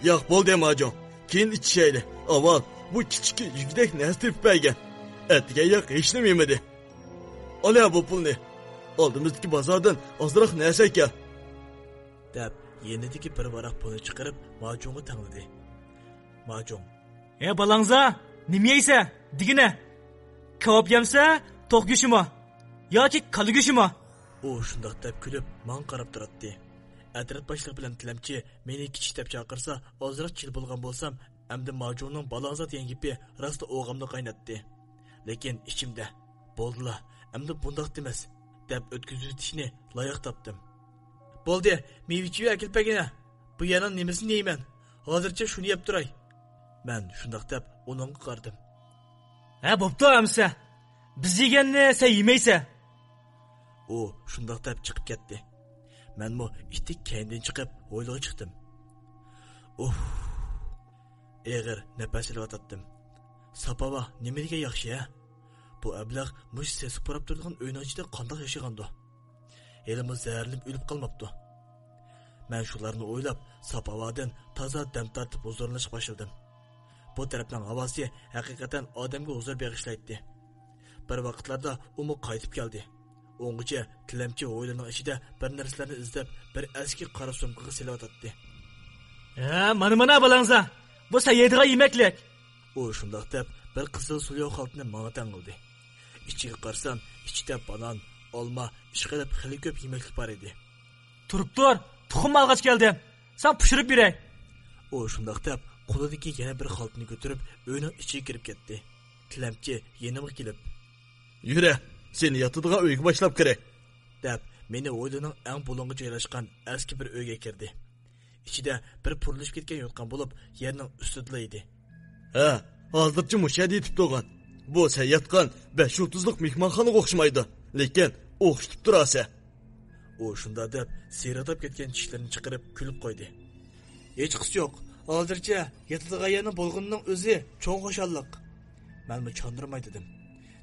ياق، بولدى، ماجۇڭ. كېيىن ئىچىشەيلى. ئاۋۋال بۇ كىچىككە يېگۈدەك نەرسە تېپىپ بەرگىن. ئەتىگەن ياق ھېچنېمە يېمىدى. ئال يا بۇ پۇلنى. ئالدىمىزدىكى بازاردىن ئازراق نەرسە ئەكەل. دەپ، يېنىدىكى بىر ۋاراق پۇلنى چىقىرىپ، ماجۇڭغا تەڭلىدى. ماجۇڭ. ھە، بالاڭزا، نېمە يەيسە؟ دېگىنە. كاۋاپ يەمسە، توخۇ گۆشىمۇ؟ ياكى كالا گۆشىمۇ؟ ئۇ شۇنداق دەپ كۈلۈپ، ماڭا قاراپ تۇراتتى. ئەترەت باشلىقى بىلەن تىلەمچى مېنى كىچىك دەپ چاقىرسا، ئازراق چىل بولغان بولسام، ئەمدى ماجۇڭنىڭ بالاڭزا دېگەن گېپى راسلا ئوغامنى قايناتتى. لېكىن ئىچىمدە، بولدىلا، ئەمدى بۇنداق دېمەس، دەپ ئۆتكۈزۈۋېتىشنى لايىق تاپتىم. بولدى، مېۋە-چېۋە ئەكېلىپ بەرگىنە. بۇ يەرنىڭ نېمىسىنى يەيمەن؟ ھازىرچە شۇنى يەپ تۇراي. مەن شۇنداق دەپ ئۇنىڭغا قارىدىم. ھە، بوپتۇ ئەمىسە. بىز يېگەننى سەن يېمەيسەن. ئۇ شۇنداق دەپ چىقىپ كەتتى. مەنمۇ ئىتتىك كەينىدىن چىقىپ، ھويلىغا چىقتىم. ئۇھ. ئېغىر نەپەس ئېلىۋاتاتتىم. ساپاۋا نېمە دېگەن ياخشى ھە؟ بۇ ئەبلەخ مۇشۇ سېسىق پۇراپ تۇرىدىغان ئۆينىڭ ئىچىدە قانداق ياشىغاندۇ؟ ھېلىمۇ زەھەرلىنىپ ئۆلۈپ قالماپتۇ. مەن شۇلارنى ئويلاپ، ساپاۋادىن تازا دەم تارتىپ ھۇزۇرلىنىشقا باشلىدىم. بۇ تەرەپنىڭ ھاۋاسى ھەقىقەتەن ئادەمگە ھۇزۇر بېغىشلايتتى. بىر ۋاقىتلاردا ئۇمۇ قايتىپ كەلدى. ئۇنغىچە تىلەمچى ھويلىنىڭ ئىچىدە بىر نەرسىلەرنى ئىزدەپ، بىر ئەسكى قارا سومكىغا سېلىۋاتاتتى. ھە، مانا، مانا، بالاڭزا، بۇ سەن يەيدىغان يېمەكلىك. ئۇ شۇنداق دەپ، بىر قىزىل سۇلياۋ خالتىنى ماڭا تەڭلىدى. ئىچىگە قارىسام، ئىچىدە بانان، ئالما، ئىشقىلىپ خېلى كۆپ يېمەكلىك بار ئىدى. تۇرۇپ تۇر، تۇخۇم ئالغاچ كەلدىم. ساڭا پىشۇرۇپ بېرەي. ئۇ شۇنداق دەپ، قولىدىكى يەنە بىر خالتىنى كۆتۈرۈپ، ئۆينىڭ ئىچىگە كىرىپ كەتتى. تىلەمچى يېنىمغا كېلىپ، يۈرە، سېنى ياتىدىغان ئۆيگە باشلاپ كىرەي، دەپ، مېنى ھويلىنىڭ ئەڭ بۇلۇڭغا جايلاشقان ئەسكى بىر ئۆيگە كىردى. ئىچىدە بىر پۇرلىشىپ كەتكەن يوتقان بولۇپ، يەرنىڭ ئۈستىدىلا ئىدى. ھە، ھازىرچە مۇشۇ يەردە يېتىپ تۇرغان. بۇ سەن ياتقان بەش يۇلتۇزلۇق مېھمانخانىغا ئوخشىمايدۇ، لېكىن ئوخشىتىپ تۇراسەن. ئۇ شۇنداق دەپ، سىرىلداپ كەتكەن چىشلىرىنى چىقىرىپ كۈلۈپ قويدى. ھېچقىسى يوق. ھازىرچە ياتىدىغان يەرنىڭ بولغىنىنىڭ ئۆزى چوڭ خۇشاللىق. مەنمۇ چاندۇرماي دېدىم.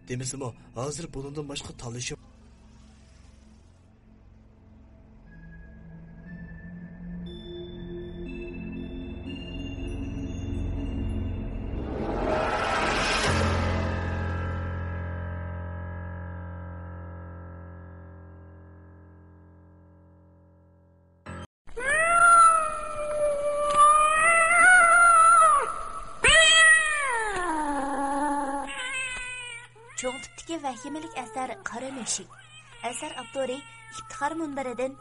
دېمىسىمۇ، ھازىر بۇنىڭدىن باشقا تاللىشىم. چوڭ تىپتىكى ۋەھىمىلىك ئەسەر قارا مۈشۈك. ئەسەر ئاپتورى ئىپتىخار مۇنبىرىدىن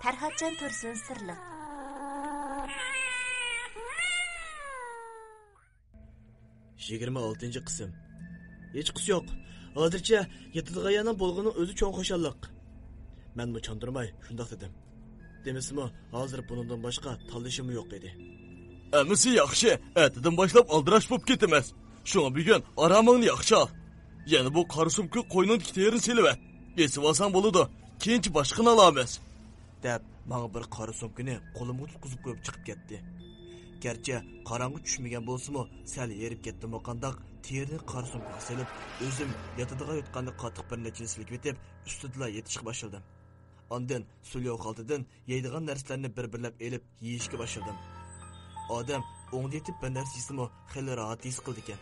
پەرھاتجان تۇرسۇن سىرلىق. يىگىرمە ئالتىنچى قىسىم. ھېچقىسى يوق. ھازىرچە يېتىدىغان يەرنىڭ بولغىنىنىڭ ئۆزى چوڭ خۇشاللىق. مەنمۇ چاندۇرماي شۇنداق دېدىم. دېمىسىمۇ، ھازىر بۇنىڭدىن باشقا تاللىشىممۇ يوق ئىدى. ئەمىسە ياخشى، ئەتىدىن باشلاپ ئالدىراش بولۇپ كېتىمىز. شۇڭا بۈگۈن ئارامىڭنى ياخشى ئال. يەنە بۇ قارا سومكا قوينۇڭدىكى تېرىنى سېلىۋەت. ئېسىۋالساڭ بولىدۇ، كېيىنچە باشقىنى ئالارمىز. دەپ، ماڭا بىر قارا سومكىنى قولۇمغا تۇتقۇزۇپ قويۇپ چىقىپ كەتتى. گەرچە قاراڭغۇ چۈشمىگەن بولسىمۇ، سەل ھېرىپ كەتتىممۇ قانداق، تېرىنى قارا سومكىغا سېلىپ، ئۆزۈم ياتىدىغان يوتقاننى قاتتىق بىر نەچچىنى سىلكىۋېتىپ، ئۈستىدىلا يېتىشقا باشلىدىم. ئاندىن سۇلياۋ خالتىدىن يەيدىغان نەرسىلەرنى بىر-بىرلەپ ئېلىپ يېيىشكە باشلىدىم. ئادەم ئوڭدا يېتىپ بىر نەرسە يېسىمۇ، خېلى راھەت ھېس قىلىدىكەن.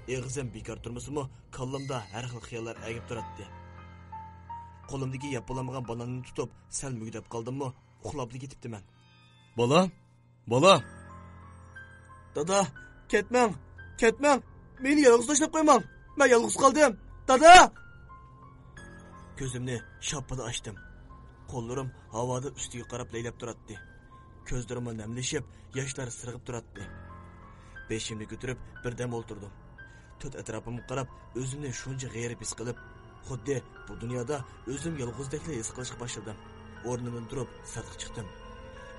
ئېغىزىم بىكار تۇرمىسىمۇ، كاللامدا ھەر خىل خىياللار ئەگىپ تۇراتتى. قولۇمدىكى يەپ بولالمىغان باناننى تۇتۇپ، سەل مۈگدەپ قالدىممۇ، ئۇخلاپلا كېتىپتىمەن. بالام، بالام! دادا، كەتمەڭ، كەتمەڭ! مېنى يالغۇز تاشلاپ قويماڭ! مەن يالغۇز قالدىم! دادا! كۆزۈمنى شاپپىدە ئاچتىم. قوللىرىم ھاۋادا ئۈستىگە قاراپ لەيلەپ تۇراتتى. كۆزلىرىممۇ نەملىشىپ، ياشلار سىرغىپ تۇراتتى. بېشىمنى كۆتۈرۈپ، بىردەم ئولتۇردۇم. تۆت ئەتراپىمغا قاراپ، ئۆزۈمنى شۇنچە غېرىب ھېس قىلىپ، خۇددى بۇ دۇنيادا ئۆزۈم يالغۇزدەكلا ھېس قىلىشقا باشلىدىم. ئورنۇمدىن تۇرۇپ، سىرتقا چىقتىم.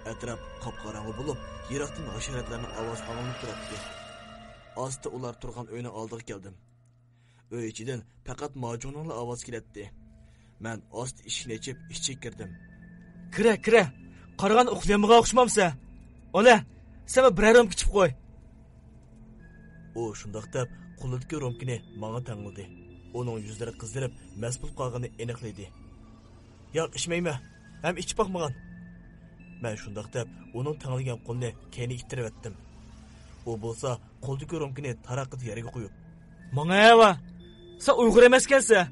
ئەتراپ قاپقاراڭغۇ بولۇپ، يىراقتىن ھاشاراتلارنىڭ ئاۋازى ئاڭلىنىپ تۇراتتى. ئاستا ئۇلار تۇرغان ئۆينىڭ ئالدىغا كەلدىم. ئۆي ئىچىدىن پەقەت ماجۇڭنىڭلا ئاۋازى كېلەتتى. مەن ئاستا ئىشىكنى ئېچىپ، ئىچىگە كىردىم. كىرە، كىرە. قارىغاندا ئۇخلىيالمىغان ئوخشىمامسەن؟ ئالە، سەن بىرەر رومكا ئىچىپ قوي. ئۇ شۇنداق دەپ، قولىدىكى رومكىنى ماڭا تەڭلىدى. ئۇنىڭ يۈزلىرى قىزىرىپ، مەست بولۇپ قالغىنى ئېنىقلا ئىدى. ياق، ئىچمەيمەن. ھەم ئىچىپ باقمىغان. مەن شۇنداق دەپ، ئۇنىڭ تەڭلىگەن قولىنى كەينىگە ئىتتىرىۋەتتىم. ئۇ بولسا قولىدىكى رومكىنى تاراققىدە يەرگە قويۇپ، ماڭا ھەۋا! سەن ئۇيغۇر ئەمەسكەنسەن!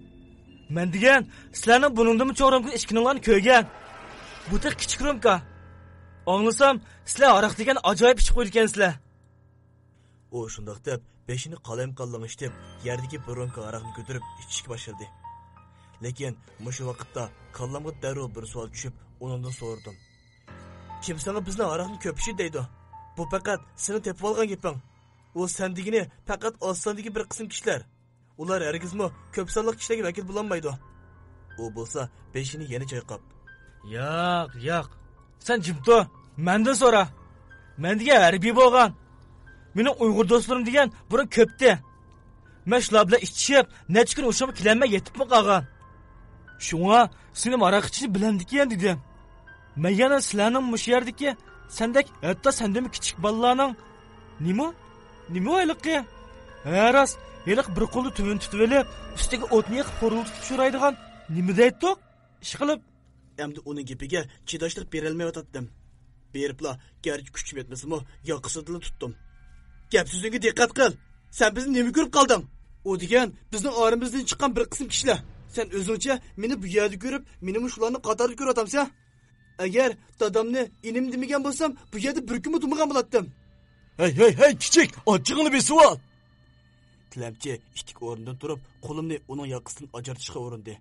مەن دېگەن، سىلەرنىڭ بۇنىڭدىنمۇ چوڭ رومكا ئىچكىنىڭلارنى كۆرگەن. بۇ تېخى كىچىك رومكا. ئاڭلىسام، سىلەر ھاراق دېگەن ئاجايىپ ئىچىپ قويىدىكەنسىلەر. ئۇ شۇنداق دەپ، بېشىنى قالايمىقان لىڭشىتىپ، يەردىكى بىر رومكا ھاراقنى كۆتۈرۈپ ئىچىشكە باشلىدى. لېكىن مۇشۇ ۋاقىتتا كاللامغا دەررۇ بىر سوئال چۈشۈپ، ئۇنىڭدىن سورىدىم. كىم ساڭا بىزنىڭ ھاراقنى كۆپ ئىچىدۇ دەيدۇ؟ بۇ پەقەت سېنىڭ تېپىۋالغان گېپىڭ. ئۇ سەن دېگىنى پەقەت ئاز ساندىكى بىر قىسىم كىشىلەر. ئۇلار ھەرگىزمۇ كۆپ سانلىق كىشىلەرگە ۋەكىل بولالمايدۇ. ئۇ بولسا بېشىنى يەنە چايقاپ، ياق، ياق. سەن جىم تۇر. مەندىن سورا. مەن دېگەن ھەربىي بولغان. مېنىڭ ئۇيغۇر دوستلىرىم دېگەن بۇرۇن كۆپتى. مەن شۇلار بىلەن ئىچىشىپ، نەچچە كۈن ھوشۇمغا كېلەلمەي يېتىپمۇ قالغان. شۇڭا سېنىڭ ھاراق ئىچىشنى بىلەمدىكەن دېدىم. مەن يەنە سىلەرنىڭ مۇشۇ يەردىكى سەندەك، ھەتتا سەندىنمۇ كىچىك بالىلارنىڭ، نېمە؟ نېمە ھېلىقى؟ ھە، راست، ھېلىقى بىر قولدا تۈۋىنى تۇتۇۋېلىپ، ئۈستىگە ئوتنى يېقىپ خورۇلدىتىپ چورايدىغان نېمە دەيتتۇق؟ ئىشقىلىپ، ئەمدى ئۇنىڭ گېپىگە چىداشلىق بېرەلمەيۋاتاتتىم. بېرىپلا، گەرچە كۈچۈم يەتمىسىمۇ، ياقىسىدىنلا تۇتتۇم. گەپ سۆزۈڭگە دىققەت قىل. سەن بىزنى نېمە كۆرۈپ قالدىڭ؟ ئۇ دېگەن بىزنىڭ ئارىمىزدىن چىققان بىر قىسىم كىشىلەر. سەن ئۆزۈڭچە مېنى بۇ يەردە كۆرۈپ، مېنىمۇ شۇلارنىڭ قاتارىدا كۆرۈۋاتامسەن؟ ئەگەر دادامنى، ئىنىمنى دېمىگەن بولسام، بۇ يەردە بىر كۈنمۇ تۇرمىغان بولاتتىم. ھەي، ھەي، ھەي، كىچىك، ئاچچىقىڭنى بېسىۋال! تىلەمچى ئىتتىك ئورنىدىن تۇرۇپ، قولۇمنى ئۇنىڭ ياقىسىدىن ئاجرىتىشقا ئۇرۇندى.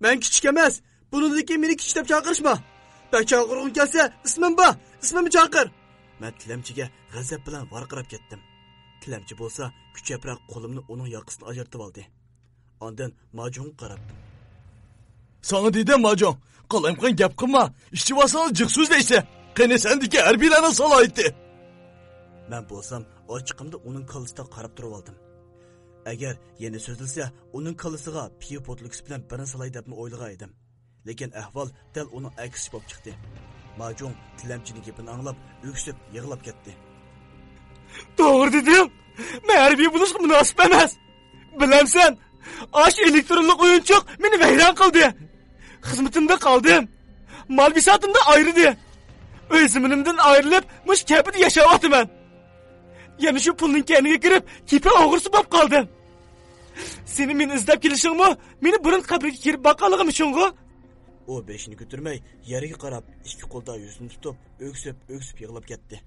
مەن كىچىك ئەمەس. بۇنىڭدىن كېيىن مېنى كىچىك دەپ چاقىرىشما. بەك چاقىرغۇڭ كەلسە، ئىسمىم بار، ئىسمىمنى چاقىر. مەن تىلەمچىگە غەزەپ بىلەن ۋارقىراپ كەتتىم. تىلەمچى بولسا كۈچەپرەك قولۇمنى ئۇنىڭ ياقىسىدىن ئاجرىتىۋالدى. ئاندىن ماجۇڭغا قاراپ. ساڭا دېدىم، ماجۇڭ، قالايمىقان گەپ قىلما، ئىچىۋالساڭلا جىق سۆزلەيسەن. قېنى سەندىكى ھەربىيلەرنىڭ سالاھىيىتى؟ مەن بولسام ئاچچىقىمدا ئۇنىڭ كاللىسىدا قاراپ تۇرۇۋالدىم. ئەگەر يەنە سۆزلىسە، ئۇنىڭ كاللىسىغا پىۋا پوتۇلكىسى بىلەن بىرنى سالاي دەپمۇ ئويلىغان ئىدىم. لېكىن ئەھۋال دەل ئۇنىڭ ئەكسىچە بولۇپ چىقتى. ماجۇڭ تىلەمچىنىڭ گېپىنى ئاڭلاپ، ئۆكسۈپ يىغلاپ كەتتى. توغرا دېدىڭ. مەن ھەربىي بولۇشقا مۇناسىپ ئەمەس. بىلەمسەن، ئاشۇ ئېلېكترونلۇق ئويۇنچۇق مېنى ۋەيران قىلدى. خىزمىتىمدە قالدىم. مال بىساتىمدىن ئايرىدى. ئۆي زېمىنىمدىن ئايرىلىپ، مۇشۇ كەپىدە ياشاۋاتىمەن. يەنە شۇ پۇلنىڭ كەينىگە كىرىپ، كېپە ئوغرىسى بولۇپ قالدىم. سېنى مېنى ئىزدەپ كېلىشىڭمۇ، مېنى بۇرۇن قەبرىگە كىرىپ باققانلىقىم ئۈچۈنغۇ؟ ئۇ بېشىنى كۆتۈرمەي، يەرگە قاراپ، ئىككى قولىدا يۈزىنى تۇتۇپ، ئۆكسۈپ، ئۆكسۈپ يىغلاپ كەتتى.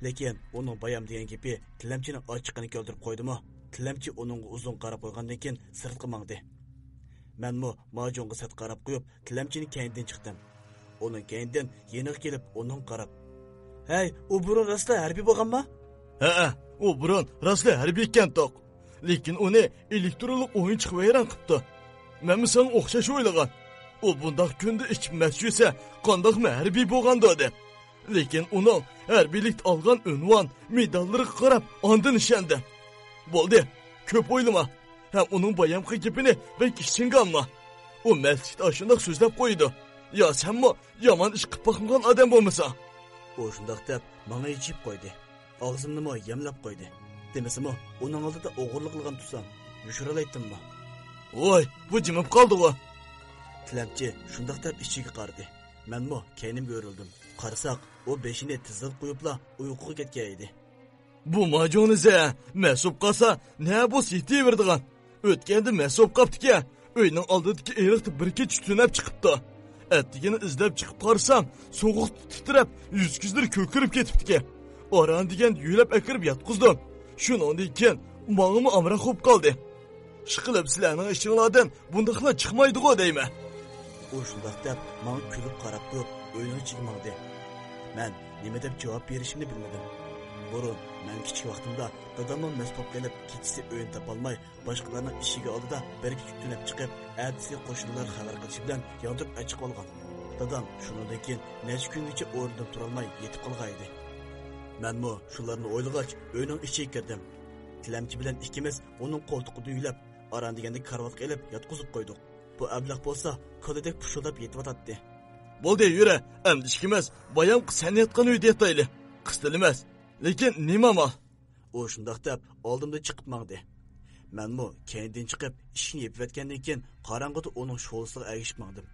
لېكىن ئۇنىڭ بايام دېگەن گېپى تىلەمچىنىڭ ئاچچىقىنى كەلتۈرۈپ قويدىمۇ؟ تىلەمچى ئۇنىڭغا ئۇزۇن قاراپ قويغاندىن كېيىن سىرتقا ماڭدى. مەنمۇ ماجۇڭغا سەت قاراپ قويۇپ، تىلەمچىنىڭ كەينىدىن چىقتىم. ئۇنىڭ كەينىدىن يېنىغا كېلىپ، ئۇنىڭغا قاراپ. ھەي، ئۇ بۇرۇن راستلا ھەربىي بولغانما؟ ھەئە، ئۇ بۇرۇن راستلا ھەربىي ئىكەنتۇق. لېكىن ئۇنى ئېلېكترونلۇق ئويۇنچۇق ۋەيران قىپتۇ. مەنمۇ ساڭا ئوخشاش ئويلىغان. ئۇ بۇنداق كۈندە ئىچىپ مەست يۈرسە، قانداقمۇ ھەربىي بولغاندۇ دەپ. لېكىن ئۇنىڭ ھەربىيلىكتە ئالغان ئۇنۋان، مېداللىرىغا قاراپ، ئاندىن ئىشەندىم. بولدى، كۆپ ئويلىما. ھەم ئۇنىڭ بايامقى گېپىنى بەك ئىچىڭگە ئالما. ئۇ مەستلىكتە ئاشۇنداق سۆزلەپ قويىدۇ. يا سەنمۇ يامان ئىش قىلىپ باقمىغان ئادەم بولمىساڭ. ئۇ شۇنداق دەپ ماڭا ھىجىيىپ قويدى. ئاغزىمنىمۇ يەملەپ قويدى. دېمىسىمۇ، ئۇنىڭ ئالدىدا ئوغرىلىق قىلغان تۇرسام، يوشۇرالايتتىممۇ؟ ۋاي، بۇ جىمىپ قالدىغۇ! تىلەمچى شۇنداق دەپ ئىچىگە قارىدى. مەنمۇ كەينىمگە ئۆرۈلدۈم. قارىساق، ئۇ بېشىنى تىزلىتىپ قويۇپلا ئۇيقۇغا كەتكەن ئىدى. بۇ ماجۇڭنىسى مەست بولۇپ قالسا، نە بولسا يېتىۋېرىدىغان. ئۆتكەندە مەست بولۇپ قاپتىكەن. ئۆينىڭ ئالدىدىكى ئېرىقتا بىر كېچە تۈنەپ چىقىپتۇ. ئەتىگىنى ئىزدەپ چىقىپ قارىسام، سوغۇقتا تىترەپ، يۈز-كۆزلىرى كۆكىرىپ كېتىپتىكەن. ئاران دېگەندە يۆلەپ ئەكىرىپ ياتقۇزدۇم. شۇنىڭدىن كېيىن ماڭىمۇ ئامراق بولۇپ قالدى. ئىشقىلىپ، سىلەرنىڭ ئىشىڭلاردىن بۇنداقلار چىقمايدىغۇ دەيمەن. ئۇ شۇنداق دەپ ماڭا كۈلۈپ قاراپ تۇرۇپ، ئۆينىڭ ئىچىگە ماڭدى. مەن نېمە دەپ جاۋاب بېرىشىمنى بىلمىدىم. بۇرۇن مەن كىچىك ۋاقتىمدا داداممۇ مەست بولۇپ قېلىپ، كېچىسى ئۆيىنى تاپالماي، باشقىلارنىڭ ئىشىكى ئالدىدا بىر كېچە تۈنەپ چىقىپ، ئەتىسى قوشنىلار خەۋەر قىلىشى بىلەن ياندۇرۇپ ئەچىقىۋالغان. دادام شۇنىڭدىن كېيىن نەچچە كۈنگىچە ئورنىدىن تۇرالماي يېتىپ قالغان ئىدى. مەنمۇ شۇلارنى ئويلىغاچ، ئۆينىڭ ئىچىگە كىردىم. تىلەمچى بىلەن ئىككىمىز ئۇنىڭ قولتۇقىدا يۆلەپ، ئاران دېگەندە كارىۋاتقا ئېلىپ ياتقۇزۇپ قويدۇق. بۇ ئەبلەخ بولسا كالىدەك پۇشۇلداپ يېتىۋاتاتتى. بولدى، يۈرە، ئەمدى ئىككىمىز بايامقى سەن ياتقان ئۆيدە ياتايلى. قىستىلىمەس. لېكىن نېمە ئامال؟ ئۇ شۇنداق دەپ ئالدىمدىن چىقىپ ماڭدى. مەنمۇ كەينىدىن چىقىپ، ئىشىكنى يېپىۋەتكەندىن كېيىن، قاراڭغۇدا ئۇنىڭ شولىسىغا ئەگىشىپ ماڭدىم.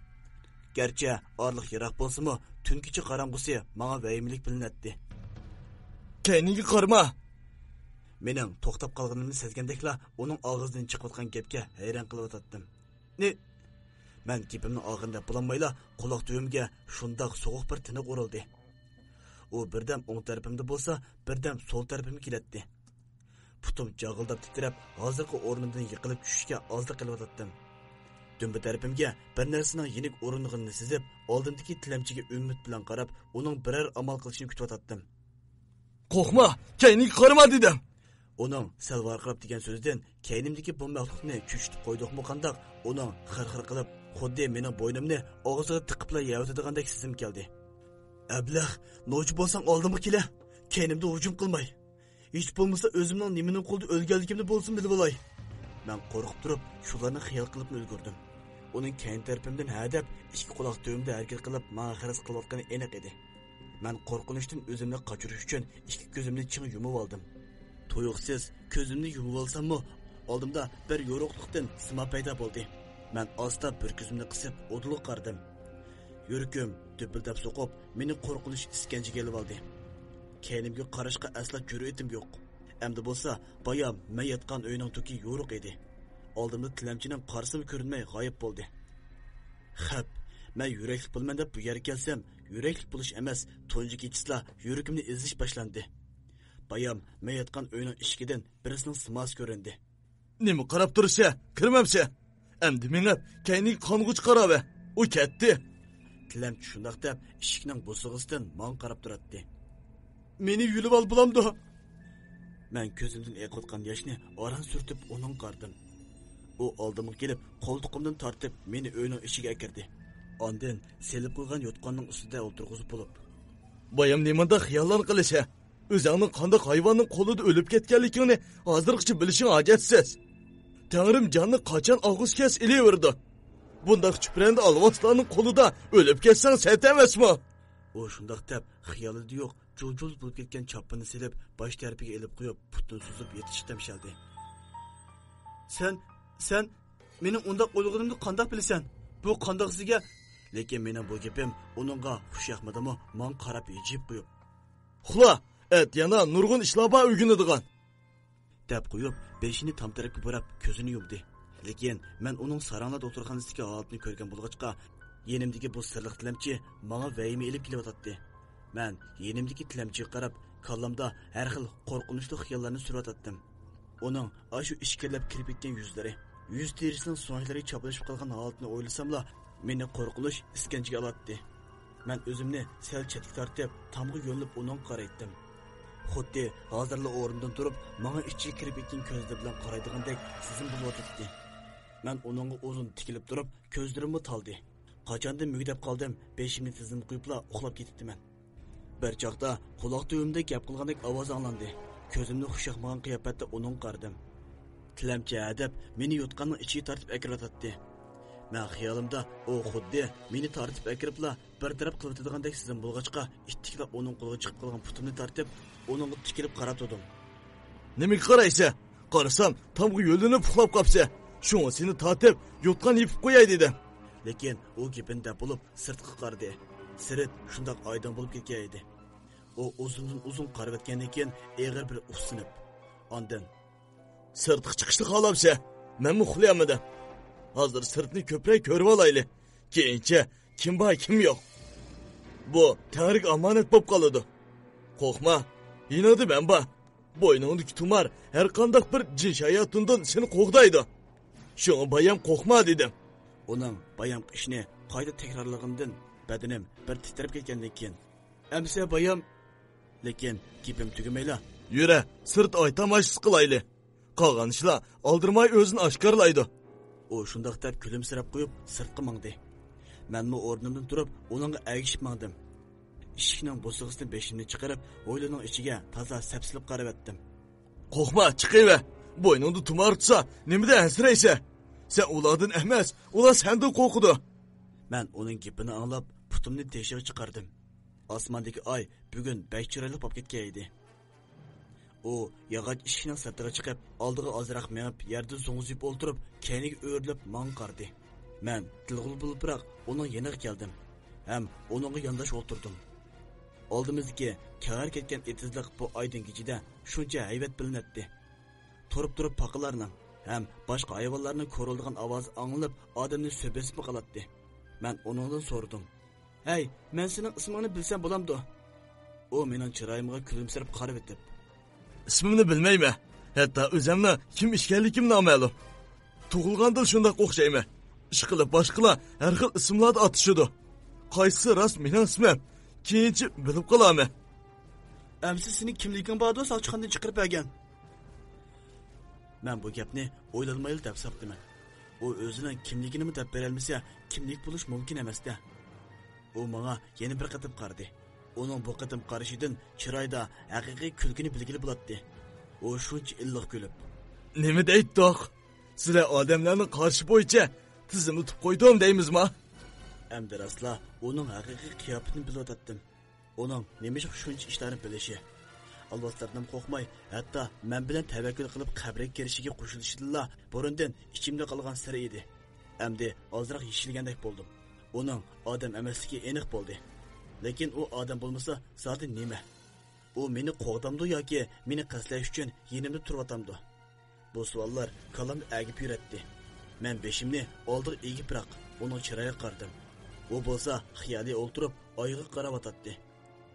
گەرچە ئارىلىق يىراق بولسىمۇ، تۈنكىچە قاراڭغۇسى ماڭا ۋەھىمىلىك بىلىنەتتى. كەينىڭگە قارىما! مېنىڭ توختاپ قالغىنىمنى سەزگەندەكلا، ئۇنىڭ ئاغزىدىن چىقىۋاتقان گەپكە ھەيران قېلىۋاتاتتىم. نى-، مەن گېپىمنىڭ ئاخىرىنى دەپ بولالمايلا، قۇلاق تۈۋىمگە شۇنداق سوغۇق بىر تىنىق ئۇرۇلدى. ئۇ بىردەم ئوڭ تەرىپىمدە بولسا، بىردەم سول تەرىپىمگە كېلەتتى. پۇتۇم جاغىلداپ تىترەپ، ھازىرقى ئورنۇمدىن يىقىلىپ چۈشۈشكە ئازلا قېلىۋاتاتتىم. دۈمبە تەرىپىمگە بىر نەرسىنىڭ يېنىك ئۇرۇنغىنىنى سېزىپ، ئالدىمدىكى تىلەمچىگە ئۈمىد بىلەن قاراپ، ئۇنىڭ بىرەر ئامال قىلىشىنى كۈتۈۋاتاتتىم. قورقما، كەينىڭگە قارىما دېدىم! ئۇنىڭ سەل ۋارقىراپ دېگەن سۆزىدىن كەينىمدىكى بۇ مەخلۇقنى چۆچۈتۈپ قويدۇقمۇ قانداق، ئۇنىڭ خىر-خىر قىلىپ، خۇددى مېنىڭ بوينۇمنى ئاغزىغا تىقىپلا يەۋېتىدىغاندەك سېزىم كەلدى. ئەبلەخ، نوچى بولساڭ ئالدىمغا كېلە، كەينىمدىن ھۇجۇم قىلماي. ھېچ بولمىسا ئۆزۈمنىڭ نېمىنىڭ قولىدا ئۆلگەنلىكىمنى بولسىمۇ بىلىۋالاي. مەن قورقۇپ تۇرۇپ شۇلارنى خىيال قىلىپمۇ ئۈلگۈردۈم. ئۇنىڭ كەينى تەرىپىمدىن ھە دەپ، ئىككى قۇلاق تۈۋىمدە ھەرىكەت قىلىپ ماڭا خىرىس قىلىۋاتقىنى ئېنىق ئىدى. مەن قورقۇنچتىن ئۆزۈمنى قاچۇرۇش ئۈچۈن ئىككى كۆزۈمنى چىڭ يۇمۇۋالدىم. تۇيۇقسىز كۆزۈمنى يۇمۇۋالساممۇ، ئالدىمدا بىر يورۇقلۇقتىن سىما پەيدا بولدى. مەن ئاستا بىر كۆزۈمنى قىسىپ ئۇدۇلغا قارىدىم. يۈرىكىم دۈپۈلدەپ سوقۇپ، مېنى قورقۇنچ ئىسكەنجىگە ئېلىۋالدى. كەينىمگە قاراشقا ئەسلا جۈرئىتىم يوق. ئەمدى بولسا بايام مەن ياتقان ئۆينىڭ تۈكى يورۇق ئىدى. ئالدىمدا تىلەمچىنىڭ قارىسىمۇ كۆرۈنمەي غايىب بولدى. خەپ، مەن يۈرەكلىك بولىمەن دەپ بۇ يەرگە كەلسەم، يۈرەكلىك بولۇش ئەمەس، تۇنجى كېچىسىلا يۈرىكىمنى ئېزىش باشلاندى. بايام مەن ياتقان ئۆينىڭ ئىشىكىدىن بىرسىنىڭ سىماسى كۆرۈندى. نېمە قاراپ تۇرسە؟ كىرمەمسە؟ ئەمدى مېڭىپ، كەينىگە قانغۇچە قاراۋە. ئۇ كەتتى. تىلەمچى شۇنداق دەپ، ئىشىكنىڭ بوسۇغىسىدىن ماڭا قاراپ تۇراتتى. مېنى يۆلىۋال بولامدۇ؟ مەن كۆزۈمدىن ئېقىۋاتقان ياشنى ئاران سۈرتۈپ ئۇنىڭغا قارىدىم. ئۇ ئالدىمغا كېلىپ، قولتۇقۇمدىن تارتىپ، مېنى ئۆينىڭ ئىچىگە ئەكىردى. ئاندىن سېلىپ قويغان يوتقاننىڭ ئۈستىدە ئولتۇرغۇزۇپ بولۇپ، بايام نېمانداق خىياللارنى قىلىسەن؟ ئۆزۈڭنىڭ قانداق ھايۋاننىڭ قولىدا ئۆلۈپ كەتكەنلىكىڭنى ھازىرغىچە بىلىشىڭ ھاجەتسىز. تەڭرىم جاننى قاچان ئالغۇسى كەلسە ئېلىۋېرىدۇ. بۇنداق چۈپرەندە ئالۋاستىلارنىڭ قولىدا ئۆلۈپ كەتسەڭ سەت ئەمەسمۇ؟ ئۇ شۇنداق دەپ، خىيالىدا يوق، جۇل-جۇل بولۇپ كەتكەن چاپىنىنى سېلىپ، باش تەرىپىگە ئېلىپ قويۇپ، پۇتىنى سوزۇپ يېتىشقا تەمشەلدى. سەن، سەن مېنىڭ ئۇنداق ئويلىغىنىمنى قانداق بىلىسەن؟ بۇ قانداق سىزگە؟ لېكىن مېنىڭ بۇ گېپىم ئۇنىڭغا خۇش ياقمىدىمۇ، ماڭا قاراپ ھىجىيىپ قويۇپ، ئۇخلا، ئەتە يەنە نۇرغۇن ئىشلار بار ئۆگىنىدىغان. دەپ قويۇپ، بېشىنى تام تەرەپكە بۇراپ، كۆزىنى يۇمدى. لېكىن مەن ئۇنىڭ ساراڭلار دوختۇرخانىسىدىكى ھالىتىنى كۆرگەن بولغاچقا، يېنىمدىكى بۇ سىرلىق تىلەمچى ماڭا ۋەھىمە ئېلىپ كېلىۋاتاتتى. مەن يېنىمدىكى تىلەمچىگە قاراپ، كاللامدا ھەر خىل قورقۇنچلۇق خىياللارنى سۈرۈۋاتاتتىم. ئۇنىڭ ئاشۇ ئىچكىرىلەپ كىرىپ كەتكەن يۈزلىرى، يۈز تېرىسىنىڭ سۆڭەكلىرىگە چاپلىشىپ قالغان ھالىتىنى ئويلىساملا، مېنى قورقۇنچ ئىسكەنجىگە ئالاتتى. مەن ئۆزۈمنى سەل چەتكە تارتىپ، تامغا يۆلىنىپ ئۇنىڭغا قارايتتىم. خۇددى ھازىرلا ئورنىدىن تۇرۇپ، ماڭا ئىچىگە كىرىپ كەتكەن كۆزلىرى بىلەن قارايدىغاندەك سېزىم بولۇۋاتاتتى. مەن ئۇنىڭغا ئۇزۇن تىكىلىپ تۇرۇپ، كۆزلىرىممۇ تالدى. قاچاندىن مۈگدەپ قالدىم، بېشىمنى تىزىمغا قويۇپلا ئۇخلاپ كېتىپتىمەن. بىر چاغدا قۇلاق تۈۋىمدە گەپ قىلغاندەك ئاۋاز ئاڭلاندى. كۆزۈمنى خۇش ياقمىغان قىياپەتتە ئۇنىڭغا قارىدىم. تىلەمچى ھەدەپ مېنى يوتقاننىڭ ئىچىگە تارتىپ ئەكىرىۋاتاتتى. مەن خىيالىمدا ئۇ خۇددى مېنى تارتىپ ئەكىرىپلا بىر تەرەپ قىلىۋېتىدىغاندەك سېزىم بولغاچقا، ئىتتىكلا ئۇنىڭ قولىغا چىقىپ قالغان پۇتۇمنى تارتىپ، ئۇنىڭغا تىكىلىپ قاراپ تۇردۇم. نېمىگە قارايسەن؟ قارىسام، تامغا يۆلىنىپ ئۇخلاپ قاپسەن. شۇڭا سېنى تارتىپ، يوتقان يېپىپ قوياي دېدىم. لېكىن ئۇ گېپىنى دەپ بولۇپ، سىرتقا قارىدى. سىرت شۇنداق ئايدىڭ بولۇپ كەتكەن ئىدى. ئۇ ئۇزۇندىن ئۇزۇن قارىۋەتكەندىن كېيىن، ئېغىر بىر ئۇھسىنىپ، ئاندىن، سىرتقا چىقىشنى خالامسەن؟ مەنمۇ ئۇخلىيالمىدىم. ھازىر سىرتنى كۆپرەك كۆرۈۋالايلى. كېيىنچە كىم بار، كىم يوق. بۇ تەڭرىگە ئامانەت بولۇپ قالىدۇ. قورقما، يېنىڭدا مەن بار. بوينۇڭدىكى تۇمار ھەرقانداق بىر جىن شاياتىندىن سېنى قوغدايدۇ. شۇڭا بايام قورقما دېدىم. ئۇنىڭ بايامقى ئىشنى قايتا تەكرارلىغىنىدىن بەدىنىم بىر تىترەپ كەتكەندىن كېيىن، ئەمسە بايام. لېكىن گېپىم تۈگىمەيلا، يۈرە، سىرت ئاي تاماشىسى قىلايلى. قالغان ئىشلار ئالدىرىماي ئۆزىنى ئاشكارىلايدۇ. ئۇ شۇنداق دەپ كۈلۈمسىرەپ قويۇپ سىرتقا ماڭدى. مەنمۇ ئورنۇمدىن تۇرۇپ ئۇنىڭغا ئەگىشىپ ماڭدىم. ئىشىكنىڭ بوسۇغىسىدىن بېشىمنى چىقىرىپ، ھويلىنىڭ ئىچىگە تازا سەپسېلىپ قارىۋەتتىم. قورقما، چىقىۋەر. بوينۇڭدا تۇمار تۇتسا، نېمىدىن ئەنسىرەيسەن؟ سەن ئۇلاردىن ئەمەس، ئۇلار سەندىن قورقىدۇ. مەن ئۇنىڭ گېپىنى ئاڭلاپ، پۇتۇمنى تېشىغا چىقاردىم. ئاسماندىكى ئاي بۈگۈن بەك چىرايلىق بولۇپ كەتكەن ئىدى. ئۇ ياغاچ ئىشىكنىڭ سىرتىغا چىقىپ، ئالدىغا ئازراق مېڭىپ، يەردە زوڭزىيىپ ئولتۇرۇپ، كەينىگە ئۆرۈلۈپ ماڭا قارىدى. مەن دىلغۇل بولۇپراق ئۇنىڭ يېنىغا كەلدىم ھەم ئۇنىڭغا يانداش ئولتۇردۇم. ئالدىمىزدىكى كەڭرى كەتكەن ئېتىزلىق بۇ ئايدىڭ كېچىدە شۇنچە ھەيۋەت بىلىنەتتى. تۇرۇپ-تۇرۇپ پاقىلارنىڭ ھەم باشقا ھايۋانلارنىڭ كورۇلدىغان ئاۋازى ئاڭلىنىپ، ئادەمنى سۆپ بېسىپمۇ قالاتتى. مەن ئۇنىڭدىن سورىدىم. ھەي، مەن سېنىڭ ئىسمىڭنى بىلسەم بولامدۇ؟ ئۇ مېنىڭ چىرايىمغا كۈلۈمسىرەپ قارىۋېتىپ، ئىسمىمنى بىلمەيمەن. ھەتتا ئۆزۈمنىڭ كىم ئىكەنلىكىم نامەلۇم. تۇغۇلغاندىلا شۇنداق ئوخشايمەن. ئىشقىلىپ باشقىلار ھەر خىل ئىسىملاردا ئاتىشىدۇ. قايسىسى راست مېنىڭ ئىسمىم؟ كېيىنچە بىلىپ قالارمەن. ئەمسە سېنىڭ كىملىكىڭ باردۇ، ساقچىخانىدىن چىقىرىپ بەرگەن. مەن بۇ گەپنى ئويلانمايلا دەپ ساپتىمەن. ئۇ ئۆزىنىڭ كىملىكىنىمۇ دەپ بېرەلمىسە، كىملىك بولۇش مۇمكىن ئەمەستە. ئۇ ماڭا يەنە بىر قېتىم قارىدى. ئۇنىڭ بۇ قېتىم قارىشىدىن چىرايىدا ھەقىقىي كۈلكىنى بىلگىلى بولاتتى. ئۇ شۇنچە ئىللىق كۈلۈپ، نېمە دەيتتۇق؟ سىلەر ئادەملەرنىڭ قارىشى بويىچە تىزىملىتىپ قويدۇم دەيمىزما؟ ئەمدى راستلا ئۇنىڭ ھەقىقىي قىياپىتىنى بىلىۋاتاتتىم. ئۇنىڭ نېمىشقا شۇنچە ئىشلارنى بىلىشى، ئالۋاستىلاردىنمۇ قورقماي، ھەتتا مەن بىلەن تەۋەككۈل قىلىپ قەبرىگە كىرىشىگە قوشۇلۇشىدىنلا بۇرۇندىن ئىچىمدە قالغان سىر ئىدى. ئەمدى ئازراق يېشىلگەندەك بولدۇم. ئۇنىڭ ئادەم ئەمەسلىكى ئېنىق بولدى. لېكىن ئۇ ئادەم بولمىسا زادى نېمە؟ ئۇ مېنى قوغدامدۇ ياكى مېنى قەستلەش ئۈچۈن يېنىمدا تۇرۇۋاتامدۇ؟ بۇ سوئاللار كاللامدا ئەگىپ يۈرەتتى. مەن بېشىمنى ئالدىغا ئېگىپراق ئۇنىڭ چىرايىغا قارىدىم. ئۇ بولسا خىيالىي ئولتۇرۇپ ئايغا قاراۋاتاتتى.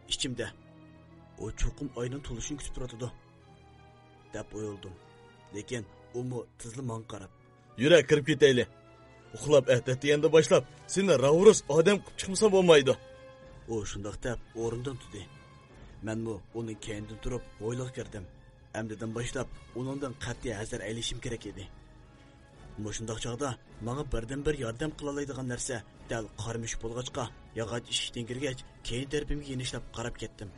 ئىچىمدە، «ئۇ چوقۇم ئاينىڭ تولۇشىنى كۈتۈپ تۇرۇۋاتىدۇ» دەپ ئويلىدىم. لېكىن ئۇمۇ تېزلا ماڭا قاراپ، «يۈرە، كىرىپ كېتەيلى. ئۇخلاپ ئەتە ئەتىگەندىن باشلاپ سېنى راۋۇرۇس ئادەم قىلىپ چىقمىسام بولمايدۇ.» ئۇ شۇنداق دەپ ئورنىدىن تۇردى. مەنمۇ ئۇنىڭ كەينىدىن تۇرۇپ ھويلىغا كىردىم. ئەمدىدىن باشلاپ ئۇنىڭدىن قەتئىي ھەزەر ئەيلىشىم كېرەك ئىدى. مۇشۇنداق چاغدا ماڭا بىردىنبىر ياردەم قىلالايدىغان نەرسە دەل قارا مۈشۈك بولغاچقا، ياغاچ ئىشىكتىن كىرگەچ، كەينى تەرىپىمگە يېنىشلاپ قاراپ كەتتىم.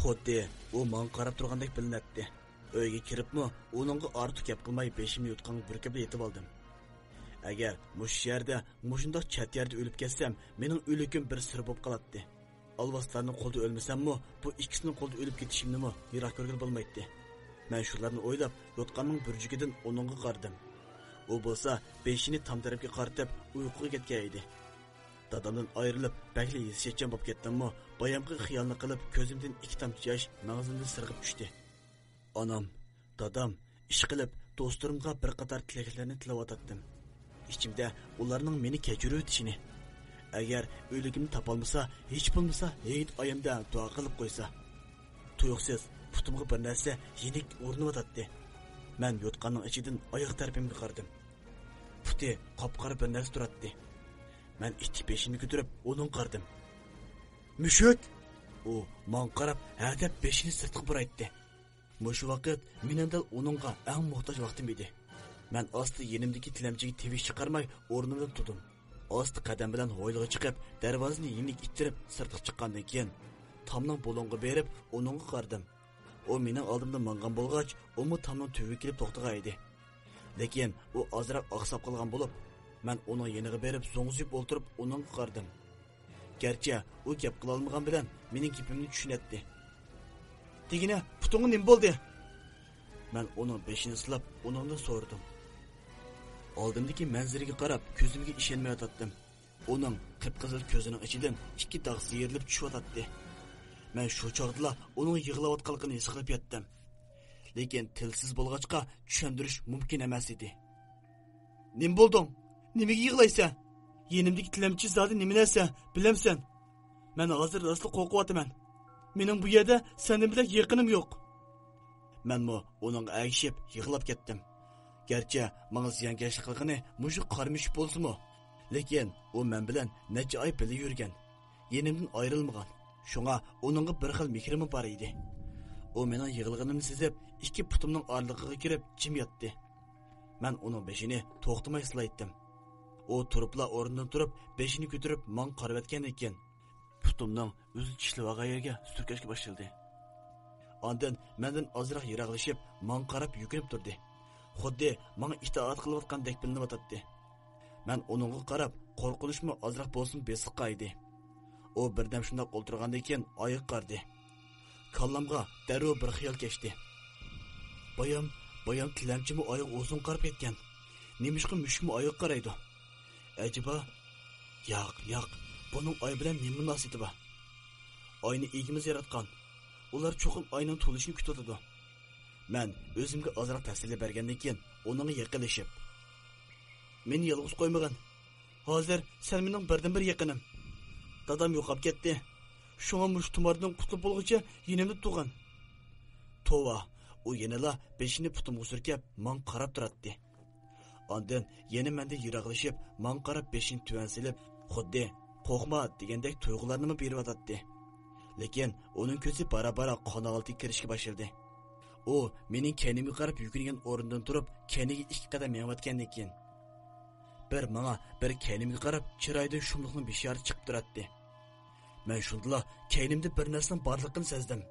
خۇددى ئۇ ماڭا قاراپ تۇرغاندەك بىلىنەتتى. ئۆيگە كىرىپمۇ ئۇنىڭغا ئارتۇق گەپ قىلماي بېشىمنى يوتقانغا بۈركەپلا يېتىۋالدىم. ئەگەر مۇشۇ شەھەردە مۇشۇنداق چەت يەردە ئۆلۈپ كەتسەم، مېنىڭ ئۆلۈكۈم بىر سىر بولۇپ قالاتتى. ئالۋاستىلارنىڭ قولىدا ئۆلمىسەممۇ، بۇ ئىككىسىنىڭ قولىدا ئۆلۈپ كېتىشىمنىمۇ يىراق كۆرگىلى بولمايتتى. مەن شۇلارنى ئويلاپ، يوتقاننىڭ بۈرجىكىدىن ئۇنىڭغا قارىدىم. ئۇ بولسا بېشىنى تام تەرەپكە قارىتىپ ئۇيقۇغا كەتكەن ئىدى. دادامدىن ئايرىلىپ، بەكلا ھېسسىياتچان بولۇپ كەتتىممۇ، بايامقى خىيالنى قىلىپ، كۆزۈمدىن ئىككى تامچە ياش مەڭزىمدىن سىرغىپ چۈشتى. ئانام، دادام ئىشقىلىپ دوستلىرىمغا بىر قاتار تىلەكلەرنى تىلەۋاتاتتىم. ئىچىمدە ئۇلارنىڭ مېنى كەچۈرۈۋېتىشىنى، ئەگەر ئۆلۈكۈمنى تاپالمىسا، ھېچ بولمىسا ھېيت ئايەمدە دۇئا قىلىپ قويسا. تۇيۇقسىز پۇتۇمغا بىر نەرسە يېنىك ئۇرۇنۇۋاتاتتى. مەن يوتقاننىڭ ئىچىدىن ئاياغ تەرىپىمگە قارىدىم. پۇتى قاپقارا بىر نەرسە تۇراتتى. مەن ئىتتىك بېشىمنى كۆتۈرۈپ ئۇنىڭغا قارىدىم. مۈشۈك! ئۇ ماڭا قاراپ ھەدەپ بېشىنى سىرتقا بۇرايتتى. مۇشۇ ۋاقىت مېنىڭ دەل ئۇنىڭغا ئەڭ موھتاج ۋاقتىم ئىدى. مەن ئاستا يېنىمدىكى تىلەمچىگە تىۋىش چىقارماي ئورنۇمدىن تۇردۇم. ئاستا قەدەم بىلەن ھويلىغا چىقىپ، دەرۋازىنى يېنىك ئىتتىرىپ سىرتقا چىققاندىن كېيىن، تامنىڭ بۇلۇڭىغا بېرىپ ئۇنىڭغا قارىدىم. ئۇ مېنىڭ ئالدىمدا ماڭغان بولغاچ، ئۇمۇ تامنىڭ تۈۋىگە كېلىپ توختىغان ئىدى. لېكىن ئۇ ئازراق ئاقساپ قالغان بولۇپ، مەن ئۇنىڭ يېنىغا بېرىپ زوڭزىيىپ ئولتۇرۇپ ئۇنىڭغا قارىدىم. گەرچە ئۇ گەپ قىلالمىغان بىلەن مېنىڭ گېپىمنى چۈشىنەتتى. دېگىنە، پۇتۇڭغا نېمە بولدى؟ مەن ئۇنىڭ بېشىنى سىلاپ، ئۇنىڭدىن سورىدىم. ئالدىمدىكى مەنزىرىگە قاراپ، كۆزۈمگە ئىشەنمەيۋاتاتتىم. ئۇنىڭ قىپقىزىل كۆزىنىڭ ئىچىدىن ئىككى داغ سىيرىلىپ چۈشۈۋاتاتتى. مەن شۇ چاغدىلا ئۇنىڭ يىغلاۋاتقانلىقىنى ھېس قىلىپ يەتتىم. لېكىن تىلسىز بولغاچقا، چۈشەندۈرۈش مۇمكىن ئەمەس ئىدى. نېمە بولدۇڭ؟ نېمىگە يىغلايسەن؟ يېنىمدىكى تىلەمچى زادى نېمە نەرسە، بىلەمسەن؟ مەن ھازىر راستلا قورقۇۋاتىمەن. مېنىڭ بۇ يەردە سەندىن بۆلەك يېقىنىم يوق. مەنمۇ ئۇنىڭغا ئەگىشىپ يىغلاپ كەتتىم. گەرچە ماڭا زىيانكەشلىك قىلغىنى مۇشۇ قارا مۈشۈك بولسىمۇ، لېكىن ئۇ مەن بىلەن نەچچە ئاي بىللە يۈرگەن. يېنىمدىن ئايرىلمىغان. شۇڭا ئۇنىڭغا بىر خىل مېھرىممۇ بار ئىدى. ئۇ مېنىڭ يىغلىغىنىمنى سېزىپ، ئىككى پۇتۇمنىڭ ئارىلىقىغا كىرىپ جىم ياتتى. مەن ئۇنىڭ بېشىنى توختىماي سىلايتتىم. ئۇ تۇرۇپلا ئورنىدىن تۇرۇپ، بېشىنى كۆتۈرۈپ ماڭا قاراۋەتكەندىن كېيىن، پۇتۇمنىڭ ئۆزى چىشلىۋالغان يەرگە سۈركەشكە باشلىدى. ئاندىن مەندىن ئازراق يىراقلىشىپ، ماڭا قاراپ يۈكۈنۈپ تۇردى. خۇددى ماڭا ئىتائەت قىلىۋاتقاندەك بىلىنىۋاتاتتى. مەن ئۇنىڭغا قاراپ، قورقۇنچمۇ ئازراق بولسىمۇ بېسىلغان ئىدى. ئۇ بىردەم شۇنداق ئولتۇرغاندىن كېيىن ئايىغا قارىدى. كاللامغا دەررۇ بىر خىيال كەچتى. بايام، بايام تىلەمچىمۇ ئايىغى ئۇزۇن قاراپ كەتكەن. نېمىشقا مۈشۈكمۇ ئايىغا قارايدۇ؟ ئەجەبا؟ ياق، ياق، بۇنىڭ ئاي بىلەن نېمە مۇناسىۋىتى بار؟ ئاينى ئىگىمىز ياراتقان. ئۇلار چوقۇم ئاينىڭ تولۇشىنى كۈتۈۋاتىدۇ. مەن ئۆزۈمگە ئازراق تەسەللى بەرگەندىن كېيىن ئۇنىڭغا يېقىنلىشىپ، مېنى يالغۇز قويمىغىن. ھازىر سەن مېنىڭ بىردىنبىر يېقىنىم. دادام يوقاپ كەتتى. شۇڭا مۇشۇ تۇماردىن قۇتۇلۇپ بولغۇچە يېنىمدا تۇرغىن. توۋا، ئۇ يەنىلا بېشىنى پۇتۇمغا سۈركەپ ماڭا قاراپ تۇراتتى. ئاندىن يەنە مەندىن يىراقلىشىپ، ماڭا قاراپ بېشىنى تۆۋەن سېلىپ، خۇددى «قورقما» دېگەندەك تۇيغۇلارنىمۇ بېرىۋاتاتتى. لېكىن ئۇنىڭ كۆزى بارا-بارا قان ھالىتىگە كىرىشكە باشلىدى. ئۇ مېنىڭ كەينىمگە قاراپ يۈكۈنگەن ئورنىدىن تۇرۇپ، كەينىگە ئىككى قەدەم مېڭىۋەتكەندىن كېيىن، بىر ماڭا، بىر كەينىمگە قاراپ چىرايىدىن شۇملۇقنىڭ بېشارىتى چىقىپ تۇراتتى. مەن شۇندىلا كەينىمدە بىر نەرسىنىڭ بارلىقىنى سەزدىم.